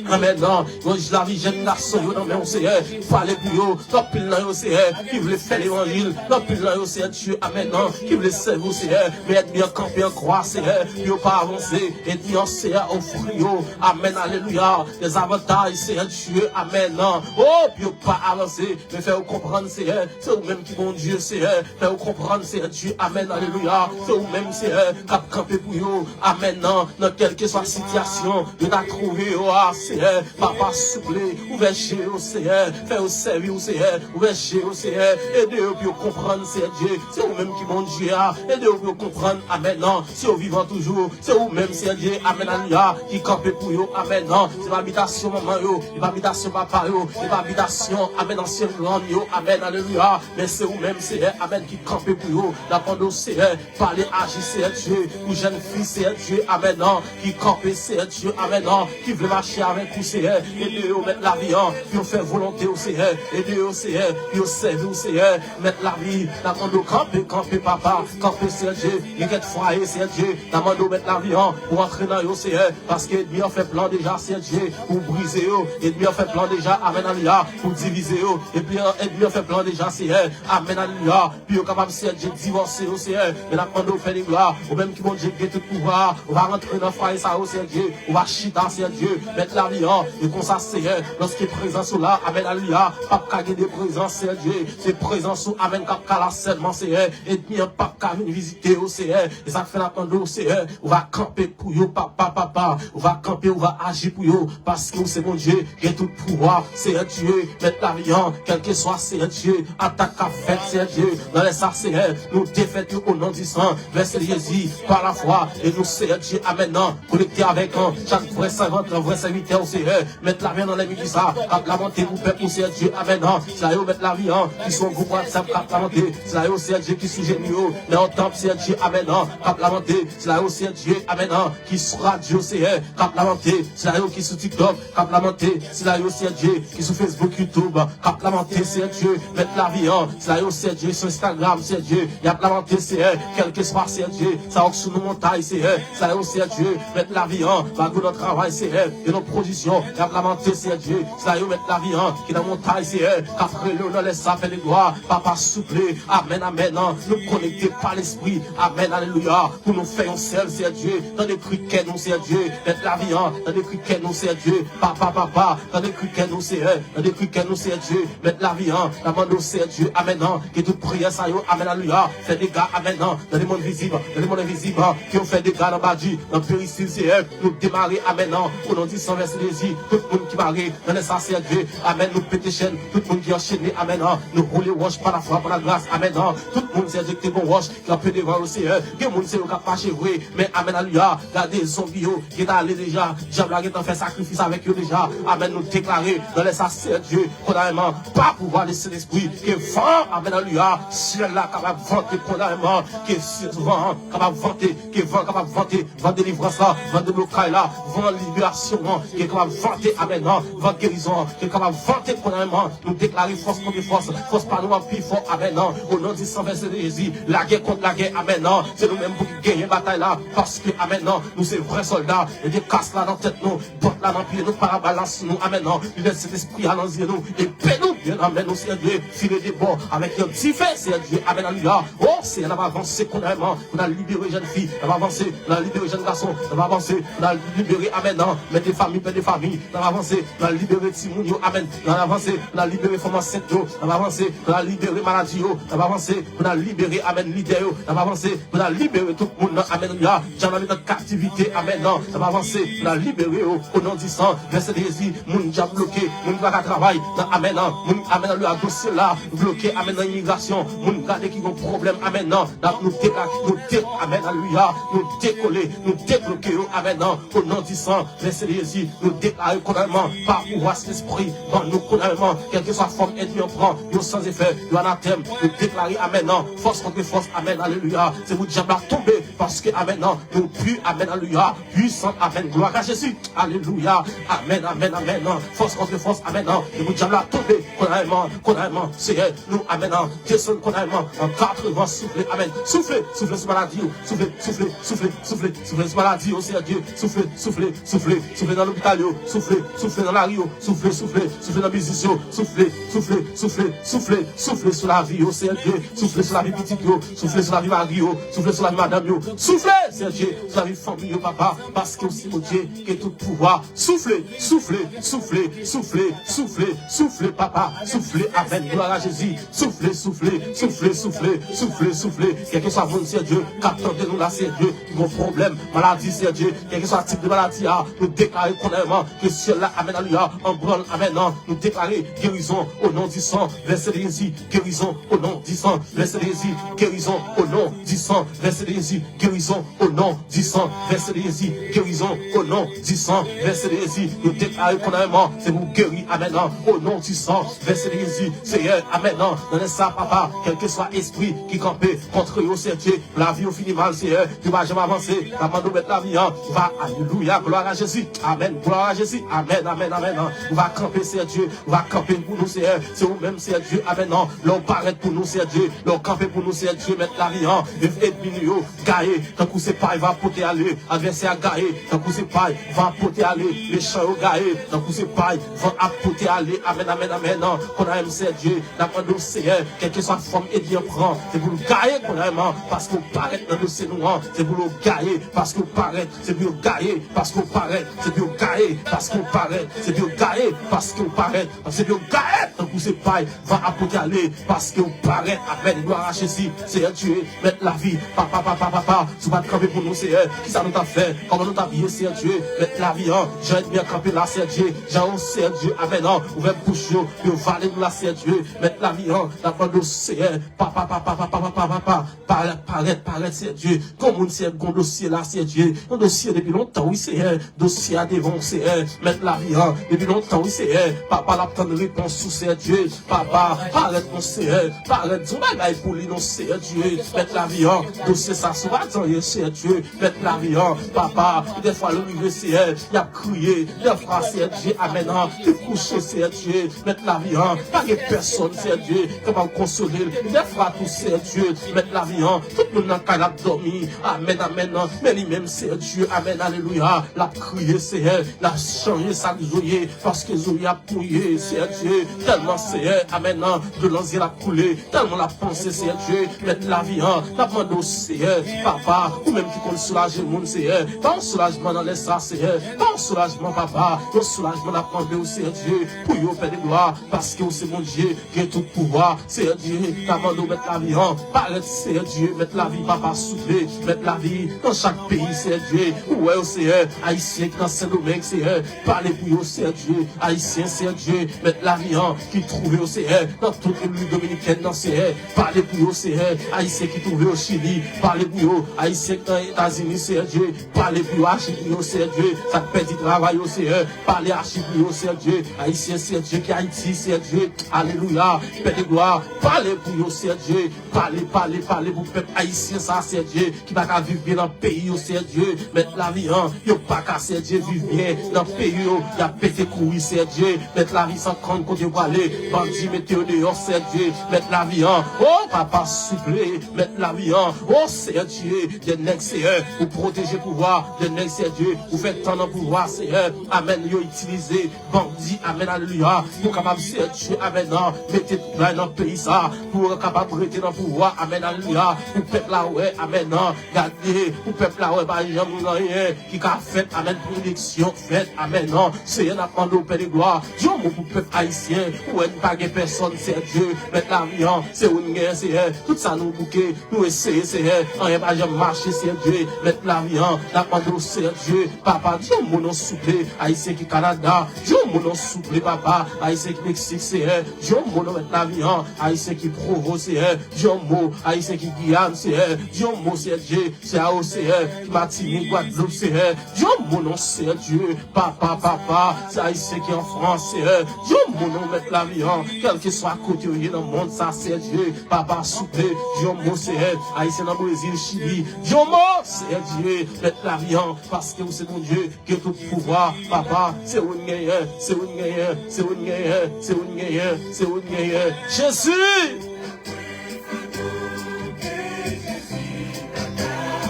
amèn, an, yon lavi jèn gason yo nan men w, Seyè, pale pou yo, gen anpil nan yo, Seyè, ki vle fè levanjil, gen anpil nan yo, Seyè Dye, amèn, an, ki vle sèvi w, Seyè, men ènmi an kanpe an kwa, Seyè, pou yo pa avanse, ènmi an, Seyè, ofri yo, amèn, alelouya, dèzavantaj, Seyè Dye, amèn, an, o, pou yo pa avanse, men fè yo konprann, Seyè, se ou menm ki Bondye, Seyè, fè yo konprann, Seyè Dye, amèn, alelouya, Se ou menm, Seyè, k ap kanpe pou yo. Amèn. Nan, nan kèlkeswa sitiyasyon yo ta twouve yo a, Seyè, Papa, souple, ouvè je yo, Seyè, fè yo sèvi w, Seyè, ouvè je yo, Seyè, ede yo pou yo konprann, Seyè Dye, se ou menm ki Bondye a, ede yo pou yo konprann, amèn, si yo vivan toujou, se ou menm, Seyè Dye, amèn, alelouya, ki kanpe pou yo, amèn, se pa abitasyon manman yo, se pa abitasyon papa yo, se pa abitasyon, amèn, ansyen grann yo, amèn, alelouya, men se ou menm, Seyè, amèn, ki kanpe pou yo, n ap mande w, Seyè, pale, aji, Seyè Dye, pou jèn fi, Seyè Dye, amèn, ki kanpe, Seyè Dye, amèn, ki vle mache avèk ou, Seyè. Ede yo, Mèt lavi an, pou yo fè volonte w, Seyè. Ede yo, Seyè, pou yo sèvi w, Seyè. Mèt lavi, n ap mande w kanpe, kanpe, Papa, kanpe, Seyè Dye. Gen kèk fwaye, Seyè Dye, n ap mande w, Mèt lavi an, pou antre nan yo, Seyè. Paske ènmi an fè plan deja, Seyè Dye, pou brize yo. Ènmi an fè plan deja, amèn, alelouya, pou divize yo. Epi, ènmi an fè plan deja, Seyè, amèn, alelouya, pou yo kapab, Seyè Dye, divòse yo, Seyè. Men n ap mande w fè de glwa. Ou menm ki Bondye ki gen tout pouvwa, ou va rantre nan fwaye sa yo, Seyè Dye. Ou va chita, Seyè Dye, Mèt lavi an. E konsa, Seyè, lòske prezans ou la, amèn, alelouya, p ap ka gen de prezans, Seyè Dye. Se prezans ou, amèn, k ap ka la sèlman, Seyè. Ènmi an p ap ka vin vizite yo, Seyè. E sa k fè n ap mande w, Seyè, ou va kanpe pou yo, Papa, Papa. Ou va kanpe, ou va aji pou yo, paske ou se Bondye. Gen tout pouvwa, Seyè Dye, Mèt lavi an, kèlkeswa, Seyè Dye, atak k ap fèt, Seyè Dye, nan lè sa, Seyè, nou defèt yo o non di san vèsè de Jezi, pa lafwa, e nou, Seyè Dye, amèn, konekte avèk, an, chak vrè sèvant, vrè sèvitè, Seyè, Mèt lavi an, nan lè midi sa, k ap lamante pou pèp ou, Seyè Dye, amèn, sila yo, Mèt lavi an, ki sou yon gwoup WhatsApp, k ap lamante, sila yo, Seyè Dye, ki sou jenou yo, nan yon tanp, Seyè Dye, amèn, k ap lamante, sila yo, Seyè Dye, amèn, ki sou radyo, Seyè, k ap lamante, sila yo ki sou TikTok, k ap lamante, sila yo, Seyè Dye, ki sou Facebook, YouTube, k ap lamante, Seyè Dye, Mèt lavi an, sila yo, Seyè Dye, sou Instagram, Seyè Dye, y ap lamante, Seyè, kèlkeswa, Seyè Dye, sa yo k sou nou montay, Seyè, sila yo, Seyè Dye, Mèt lavi an, malgre nan travay, Seyè, yo nan pwozisyon, y ap lamante, Seyè Dye, sila yo, Mèt lavi an, ki nan montay, Seyè, k ap rele w nan lè sa, fè de glwa, Papa, souple, amèn, amèn, nou konekte pa Lespri, amèn, alelouya, pou nou fè yon sèl, Seyè Dye, tande kri kè nou, Seyè Dye, Mèt lavi an, tande kri kè nou, Seyè Dye, Papa, Papa, tande kri kè nou, Seyè, tande kri kè nou, Seyè Dye, Mèt lavi an, n ap mande w, Seyè Dye, amèn, ke tout priyè sa yo, amèn, alelouya, fè dega, amèn, nan lemonn vizib, nan lemonn envizib, ke yo fè dega nan badi, nan peristil, Seyè, nou demare, amèn, o non di san vèsè de Jezi, tout moun ki mare, nan lè sa, Seyè Dye, amèn, nou pete chèn, tout moun ki anchene, amèn, nou woule wòch pa lafwa, pa lagras, amèn, tout moun, Seyè Dye, ki te gon wòch, kanpe devan yo, Seyè. Gen moun se yo k ap mache vre, men amèn, alelouya. Gade zonbi yo gentan ale deja. Dyab la gentan fè sakrifis avèk yo deja. Amèn, nou deklare nan lè sa, Seyè Dye, kondamnèman, pa pouvwa de Sentespri, ke van, amèn, alelouya, syèl la kapab vante kondamnèman, ke van an kapab vante, ke van an kapab vante, van delivrans la, van deblokay la, van liberasyon an, ke kapab vante, amèn, van gerizon an, ke kapab vante kondamnèman, nou deklare fòs kont fòs, fòs pa nou an pi fò, amèn, o non di san vèsè de Jezi, lagè kont lagè, amèn, se nou menm pou ki genyen batay la, paske, amèn, nou se vrè sòlda, e de kas la nan tèt nou, bòt la nan pye nou, parabal la sou nou, amèn, linèt Sentespri a nan zye nou, epe nou, byen, amèn, nou, Seyè Dye, file de bò, avèk yon dife, Seyè Dye, amèn, alelouya, o, Seyè, n ap avanse kondamnèman, pou n al libere jèn fi, n ap avanse, pou n al libere jèn gason, n ap avanse, pou n al libere, amèn, mè de fanmi, pè de fanmi, n ap avanse, n al libere timoun yo, amèn, n al avanse, n al libere fanm ansent yo, n ap avanse, n al libere maladi yo, n ap avanse, pou n al libere, amèn, lidè yo, n ap avanse, pou n al libere tout moun nan, amèn, alelouya, dyab la met an kaptivite, amèn, n ap avanse, pou n al libere yo, o non di san vèsè de Jezi, moun dyab bloke, moun ki pa ka travay, nan, amèn, moun, amèn, alelouya, dosye la, bloke, amèn, nan imigrasyon, moun gade ki gon pwoblèm, amèn, nan, n ap nou deklare, nou de, amèn, alelouya, nou dekole, nou debloke yo, amèn, nan, o non di san vèsè de Jezi, nou deklare kondamnèman, pa pouvwa Sentespri, ban nou kondamnèman, kèlkeswa fòm ènmi an pran, yo san efè, yo anatèm, nou deklare, amèn, nan, fòs kont fòs, amèn, alelouya, se pou dyab la tonbe, paske, amèn, nan, nou pi, amèn, alelouya, pwisan, amèn, glwa a Jezi, alelouya, amèn, amèn, amèn, nan, fòs kont fòs, amèn, nan, se pou dyab la tonbe, kondamnèman, kondamnèman, Seyè, nou, amèn, nan, desann kondamnèman, an katrevan, soufle, amèn, soufle, soufle sou maladi yo, soufle, soufle, soufle, soufle, soufle sou maladi yo, Seyè Dye, soufle, soufle, soufle, soufle nan lopital yo, soufle, soufle nan lari yo, soufle, soufle, soufle nan biznis yo, soufle, soufle, soufle, soufle, soufle sou lavi yo, Seyè Dye, soufle sou lavi pitit yo, soufle sou lavi mari yo, soufle sou lavi madanm yo, soufle, Seyè Dye, sou lavi fanmi yo, papa, paske ou se Bondye ki gen tout pouvwa, soufle, soufle, soufle, soufle, soufle, soufle, papa, Soufle, amèn, glwa a Jezi. Soufle, soufle, soufle, soufle, soufle, soufle. Kèlkeswa moun, Seyè Dye, k ap tande nou la, Seyè Dye, ki gon pwoblèm, maladi, Seyè Dye, kèlkeswa tip de maladi a, nou deklare kounye a menm ke syèl la, amèn, alelouya, an branl, amèn, nou deklare gerizon o non di san vèse de Jezi, gerizon o non di san vèse de Jezi, gerizon o non di san vèse de Jezi, gerizon o non di san vèse de Jezi, gerizon o non di san vèse de Jezi, nou deklare kounye a menm, se pou geri, amèn, o non di san vèse de Jezi, Seyè, amèn, nan lè sa, papa, kèlkeswa espri ki kanpe kont yo, Seyè Dye, lavi yo fini mal, Seyè, yo pa janm avanse, n ap mande w, mèt lavi an, ou va, alelouya, glwa a Jezi, amèn, glwa a Jezi, amèn, amèn, amèn, ou va kanpe, Seyè Dye, ou va kanpe pou nou, Seyè, se ou menm, Seyè Dye, amèn, lè w parèt pou nou, Seyè Dye, lè w kanpe pou nou, Sèyè Dye, mèt lavi an, enmi nou yo gaye, tankou se pay van ap pote ale, advèsè a gaye, tankou se pay van ap pote ale, mechan yo gaye, tankou se pay van ap pote ale, amèn, amèn, amèn, an, kounye a menm, Sèyè Dye, n ap mande w, Seyè, kèlkeswa fòm enmi an pran, se pou l gaye, kounye a menm, an, paske w parèt nan dosye nou an, se pou l gaye, paske w parèt, se pou yo gaye, paske w parèt, se pou yo gaye, paske w parèt, se pou yo gaye, paske w parèt, se pou yo gaye, tankou se pay, van ap pote ale, paske w parèt, amèn, glwa a Jezi, Seyè Dye, mèt lavi, papa, papa, papa, si w pa t kanpe pou nou, Seyè, kisa nou t ap fè, kòman nou t ap ye, Seyè Dye, mèt lavi, an, jan enmi an kanpe la, Seyè Dye, jan yo, Seyè Dye, amèn, an, ouvè bouch yo, yo vale nou la, Seyè Dye, mèt lavi, an, n ap mande w, Seyè, papa, papa, papa, papa, papa, parèt, parèt, parèt, Seyè Dye. Gon moun, Seyè, gon dosye la, Seyè Dye. Yon dosye depi lontan, wi, Seyè. Dosye a devan w, Seyè. Mèt lavi an. Depi lontan, wi, Seyè. Papa, l ap tann repons ou, Seyè Dye. Papa, parèt non, Seyè. Parèt, di yon bagay pou li non, Seyè Dye. Mèt lavi an. Dosye sa, si w pa di anyen, Seyè Dye. Mèt lavi an. Papa, dèfwa, lè w rive, Seyè, y ap kriye. Dèfwa, Seyè Dye, amèn, an. Yo kouche, Seyè Dye. Mèt lavi an, pa gen pèsonn, Seyè Dye, kapab konsole l. Dèfwa tou, Seyè Dye, mèt lavi an, tout moun nan kay la ap dòmi. Amèn, amèn, an. Men li menm, Seyè Dye, amèn, alelouya, l ap kriye, Seyè, l ap chanje sa k zo ye, paske zo ye ap mouye, Seyè Dye, tèlman, Seyè, amèn, an, dlo nan zye l ap koule, tèlman l ap panse, Seyè Dye, mèt lavi an, n ap mande w, Seyè, papa, ou menm ki konn soulaje moun, Seyè, ba yon soulajman nan lè sa, Seyè, ba yon soulajman, papa, yon soulajman n ap mande w, Seyè Dye, pou yo, Pè de glwa, paske w se Bondye, gen tout pouvwa. Seyè Dye, n ap mande w, mèt lavi an, parèt, Seyè Dye, mèt lavi, papa, souple, mèt lavi, nan chak peyi, Seyè Dye, ou wè yo, Seyè, ayisyen ki nan Sendomeng, Seyè, pale pou yo, Seyè Dye, ayisyen, Seyè Dye, mèt lavi an, ki twouve yo, Seyè, nan tout Repiblik Dominikèn nan, Seyè, pale pou yo, Seyè, ayisyen ki twouve yo Chili, pale pou yo, ayisyen ki nan Etazini, Seyè Dye, pale pou yo, aji pou yo, Seyè Dye, sa k pèdi travay yo, Seyè, pale aji pou yo, Seyè Dye, ayisyen, Seyè Dye, ki Ayiti, Seyè Dye, alelouya, Pè de glwa, pale pou yo, Seyè Dye, pale, pale, pale pou pèp ayisyen sa, Seyè Dye, ki pa ka viv byen nan peyi yo, Seyè Dye, mèt lavi an, yo pa ka, Seyè Dye, viv byen nan peyi yo, y ap pete kouri, Seyè Dye, mèt lavi san konn kote yo prale, bandi mete yo deyò, Seyè Dye, mèt lavi an, o papa, souple, mèt lavi an, o Seyè Dye, de nèg, Seyè, ou pwoteje pouvwa, de nèg, Seyè Dye, ou fè tan nan pouvwa, Seyè, amèn, yo itilize bandi, amèn, alelouya, pou kapab, Seyè Dye, amèn, an, mete tout bagay nan peyi sa, pou yo kapab rete nan pouvwa, amèn, alelouya, pou pèp la wè, amèn, an, gade, pou pèp la wè, pa janm gen anyen ki ka fèt, amèn, pou eleksyon fèt, amèn, an, Seyè, n ap mande w, Pè de glwa, di yon mo pou pèp ayisyen, ou wè n pa gen pèsonn, Seyè Dye, mèt lavi an, se ou n genyen, Seyè, tout sa nou bouke, nou eseye, Seyè, anyen pa janm mache, Seyè Dye, mèt lavi an, n ap mande w, Seyè Dye, papa, di yon mo non souple, ayisyen ki Kanada, di yon mo non souple, papa, ayisyen ki Meksik, Seyè, di yon mo non mèt lavi an, ayisyen ki Pwovo, Seyè, di yon mo, ayisyen ki Giyàn, Seyè, di yon mo, Seyè Dye, se a yo, Seyè, ki Matinik, Gwadloup, Seyè, di yon mo non, Seyè Dye, papa, papa, se ayisyen ki an Frans, Seyè, di yon mo non mèt lavi an, kèlkeswa kote yo ye nan mond sa, Seyè Dye, papa, souple, di yon mo, Seyè, ayisyen nan Brezil, Chili, di yon mo, Seyè Dye, mèt lavi an, paske ou se Bondye, gen tout pouvwa, papa, se ou n genyen, se ou n genyen, se ou n genyen, se ou n genyen, se ou n genyen, Jezi!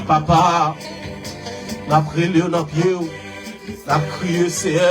Papa, n ap rele w nan pye w, n ap kriye, Seyè,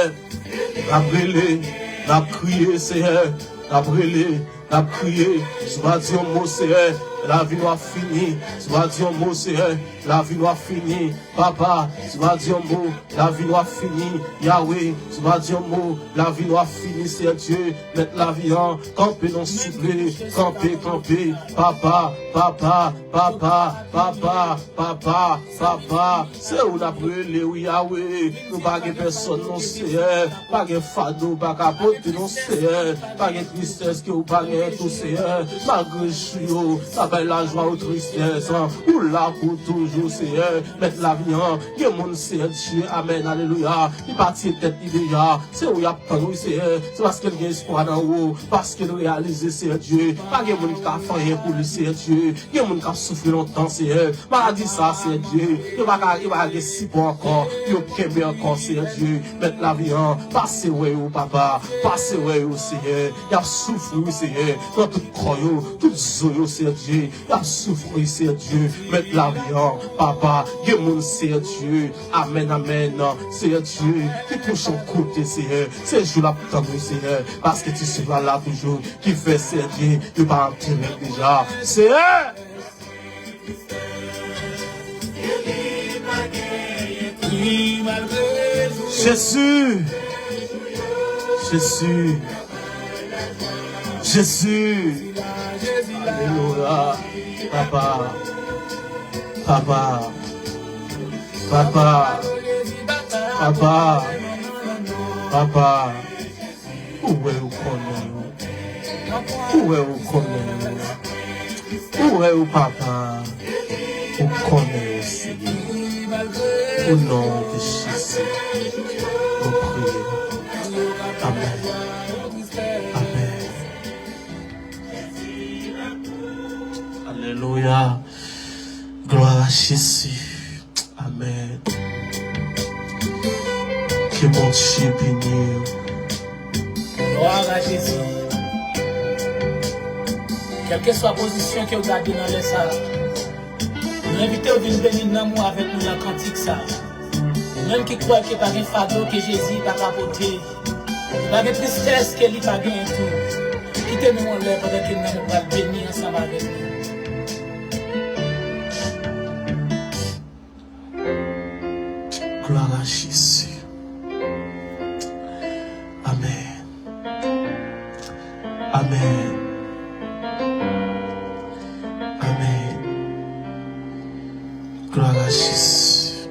n ap rele, n ap kriye, Seyè, n ap rele, n ap kriye, si w pa di yon mo, Seyè, Lavi nou ap fini, si w pa di yon mo, Seyè, lavi nou ap fini. Papa, si w pa di yon mo, lavi nou ap fini. Yawe, si w pa di yon mo, lavi nou ap fini, Seyè Dye. Mèt lavi an, kanpe non souple, kanpe, kanpe. Papa, papa, papa, papa, papa, papa, se ou n ap rele, wi, Yawe. Nou pa gen pèsòn, non, Seyè. Pa gen fado ou pa ka pote, non, Seyè. Pa gen tristès ke ou pa gen tou, Seyè. Malgre jou yo, sa bay lajwa ou tristès, ou la pou toujou, Seyè. Mèt lavi an, gen moun, Seyè Dye, amèn, alelouya, li pati tèt li deja. Se ou y ap tann, wi, Seyè. Se paske l gen espwa nan ou, paske l reyalize, Seyè Dye, pa gen moun ki ka fè anyen pou li, Seyè Dye. Gen moun k ap soufri lontan, Seyè. Maladi sa, Seyè Dye, yo pa ka, yo pa ka gen sipò ankò, yo kenbe ankò, Seyè Dye. Mèt lavi an, pase wè yo, papa, pase wè yo, Seyè. Y ap soufri, wi, Seyè, nan tout kò yo, tout zo yo, Seyè Dye. Y ap soufri, Seyè Dye. Mèt lavi an, papa, gen moun, Seyè Dye. Amèn, amèn. Seyè Dye, ki kouche yon kote, Seyè. Se jou l ap tann, wi, Seyè. Paske ti souf la la toujou. Ki fè, Seyè Dye, yo pa antere l deja. Seyè! Jezi! Jezi! Jezi! Alelouya! Papa! Papa! Papa! Papa! Papa! Ou wè, ou konnen yo. Ou wè, ou konnen yo. Ou wè yo, papa. Ou konnen yo, Seyè. O non de Jezi, nou priye. Amèn. Amèn. Alelouya. Glwa a Jezi. Amèn. Ke Bondye beni w. Glwa a Jezi. Kèlkeswa pozisyon ke w gade nan lè sa a, nou envite w vin beni nanm ou avèk nou nan kantik sa a. Ou menm ki kwè ke pa gen fado ke Jezi pa ka pote, pa gen tristès ke li pa genyen tou. Kite nou anlè pandan ke nanm ou pral beni ansanm avèk nou. Glwa a Jezi. Amèn. Amèn. Amèn. Glwa a Jezi.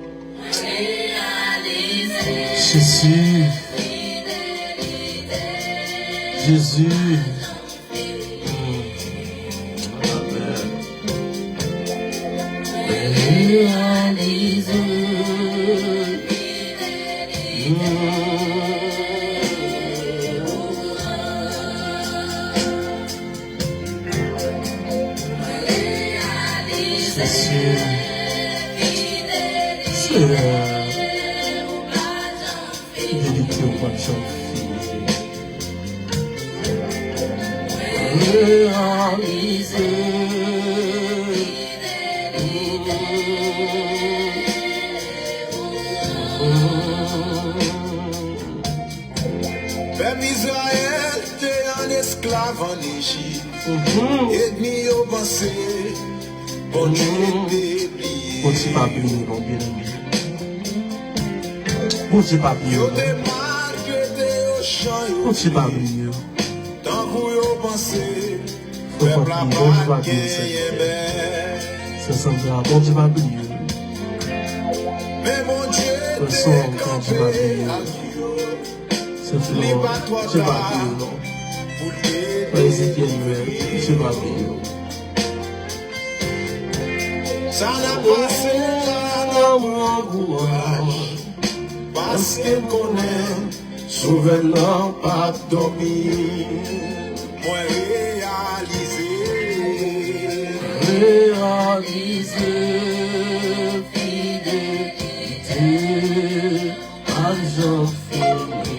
Jezi. Jezi. Reyalize. Seyè, Seyè. Fidelite w p ap janm fini. Reyalize. Pèp Izrayèl te an esklav ann Ejip. Enmi yo panse Bondye te bliye. Bondye pa bliye non, byeneme. Bondye pa bliye w non. Bondye pa bliye w. Tankou yo panse pèp la pa t genyen bèt. Sè Sandra, Bondye pa bliye w. Men Bondye te kanpe ak yo. Sè Florent, Bondye pa bliye w non. Frè Ezekyèl Noël, Bondye pa bliye w. Sa n ap pase la nan mwen ankouraj, paske m konnen Sovè m nan p ap dòmi. Mwen reyalize. Reyalize fidelite. Ap janm fini.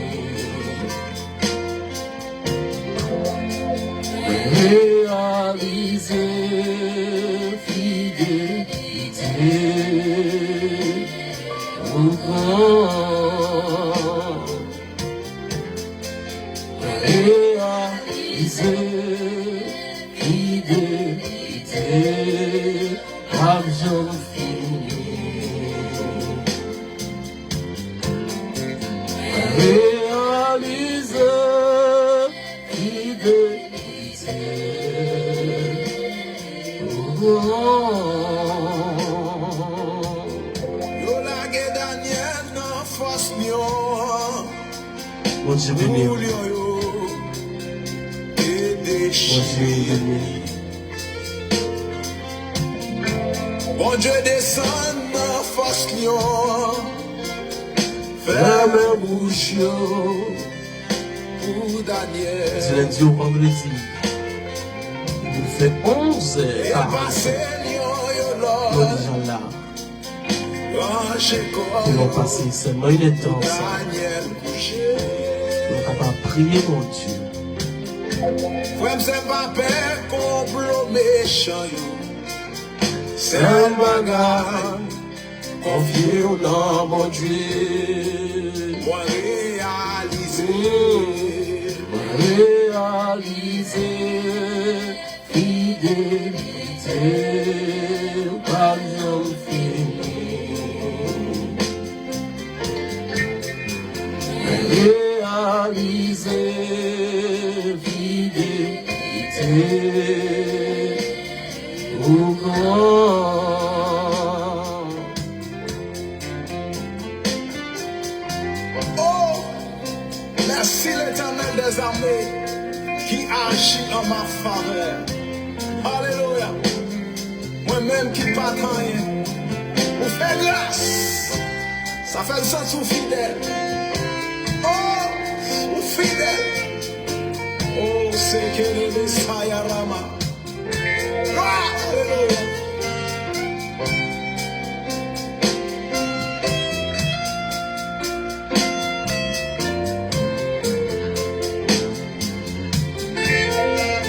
Reyalize fidelite ou pran. Reyalize fidelite Yo lage Danyèl nan fòs lyon an. Bondye beni w. Pou lyon yo te dechire. Bondye beni w. Bondye desann nan fòs lyon an. Fèmen bouch yo pou Danyèl. Di lendi o vandredi, nou fè onz è karant. Yo deja la. Pou nou pase sèlman inèdtan ansanm. Pou nou kapab priye Bondye. Frè m, sè m, pa pè konplo mechan yo. Sèl bagay, konfye w nan Bondye. Mwen reyalize. Mwen reyalize fidelite w pa janm fini. Mwen reyalize fidelite ou gran. Oh, mèsi Letènèl dèzame ki aji an ma favè. Alelouya. Mwen menm ki pa t anyen, ou fè gras. Sa fè m santi w fidèl. Oh, ou fidèl. Oh, sekelebe sayarama. Alelouya.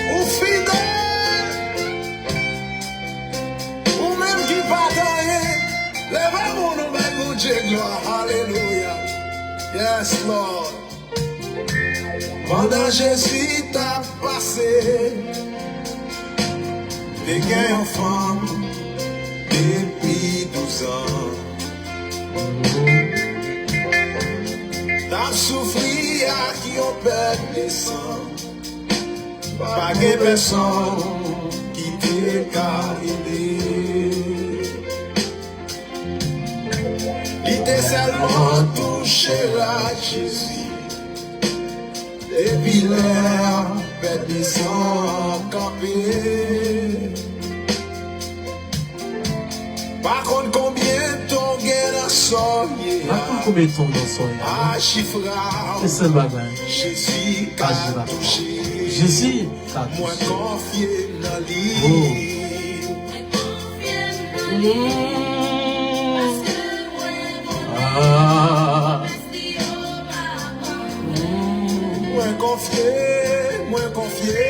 Ou fidèl. Ou menm ki pa t anyen, leve men w nou bay Bondye glwa. Alelouya. Yes, Lord. Pandan Jezi t ap pase, te gen yon fanm depi douz an. T ap soufri ak yon pèt de san. Pa gen pèsonn ki te ka ede. Li te sèlman touche rad Jezi. Depi lè a, pèt de san an kanpe. Pa konn konbyen tan w gen nan sòlye a. Pa konn konbyen tan w nan sòlye a. Pa chifra w. Se sèl bagay. Jezi ka touche. Jezi ka touche. Mwen konfye m nan li. Oh. Ah. Mwen konfye, mwen konfye.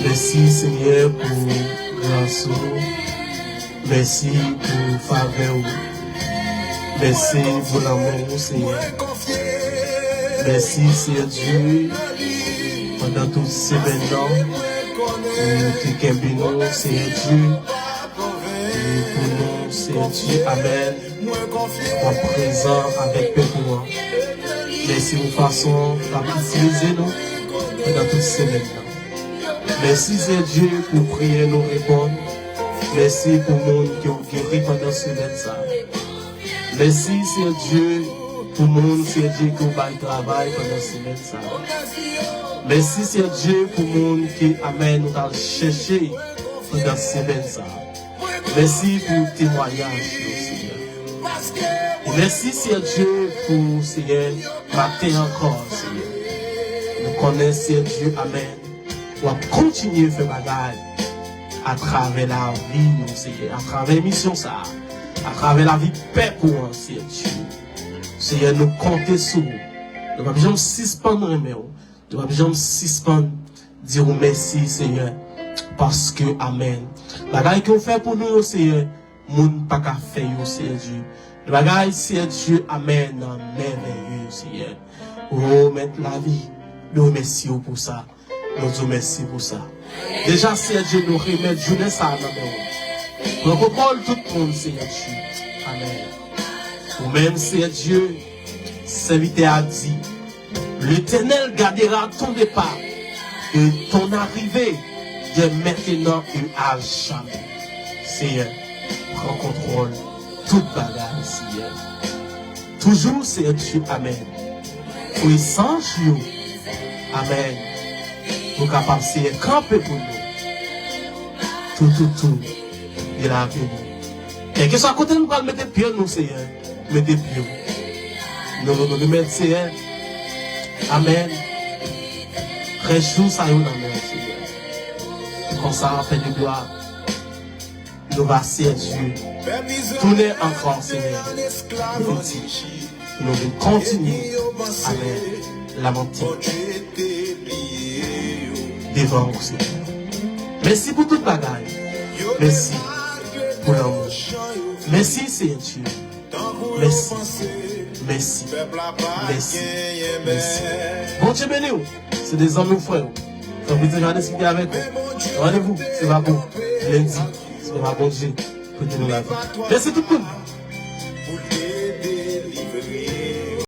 Mèsi, Senyè, pou gras ou. Mèsi pou favè ou. Mèsi pou lanmou ou, Senyè. Mèsi, Senyè Dye, pandan tout semèn nan, ou te kenbe nou, Senyè Dye. E pou nou, Senyè Dye, amèn. W ap prezan avèk pèp ou an. Mèsi pou fason w ap itilize nou pandan tout semèn nan. Mèsi, Senyè Dye, pou priyè nou reponn. Mèsi pou moun ke w geri pandan semèn sa a. Mèsi, Senyè Dye, pou moun, Senyè Dye, ke w bay travay pandan semèn sa a. Mèsi, Senyè Dye, pou moun ke, amèn, nou t al chèche pandan semèn sa a. Mèsi pou temwayaj yo, Senyè. E mèsi, Senyè Dye, pou, Senyè, maten ankò, Senyè. Nou konnen, Senyè Dye, amèn, w ap kontinye fè bagay atravè lavi nou, Senyè, atravè misyon sa a, atravè lavi pèp ou an, Senyè Dye. Senyè, nou konte sou ou. Nou p ap janm sispann renmen w. Nou p ap janm sispann di w mèsi, Senyè, paske, amèn, bagay ke w fè pou nou yo, Senyè, moun pa ka fè yo, Senyè Dye. Bagay, Senyè Dye, amèn, mèvèye, Senyè. O Mèt lavi, nou remèsye w pou sa. Nou di w mèsi pou sa. Deja, Senyè Dye, nou remèt jounen sa a nan men w. Pran kontwòl tout moun, Senyè Dye. Amèn. Ou menm, Senyè Dye, sèvitè a di, L'Éternel gardera ton départ et ton arrivée dès maintenant et à jamais. Seyè, pran kontwòl tout bagay, Seyè. Toujou, Seyè Dye, amèn. Pou esanj yo, amèn. Nou kapab, Seyè, kanpe pou nou. Toutotou de lavi nou. Kèlkeswa kote nou pral mete pye nou, Seyè, mete pye w. Nou, nou, nou remèt, Seyè. Amèn. Rès jou sa yo nan men w, Seyè. Konsa, Pè de glwa, nou va sèvi w. Tounen ankò, Seyè. Nou vin di, nou vin kontinye, amèn, lamante devan ou, Seyè. Mèsi pou tout bagay. Mèsi pou lanmou. Mèsi, Seyè Dye. Mèsi. Mèsi. Mèsi. Mèsi. Bondye beni w. Se de zanmi w, frè w. Tanpri, ti jan diskite avèk ou. Randevou, se pa pou lendi. Se pa Bondye. Pou di nou lavi. Mèsi tout moun. Pou l te delivre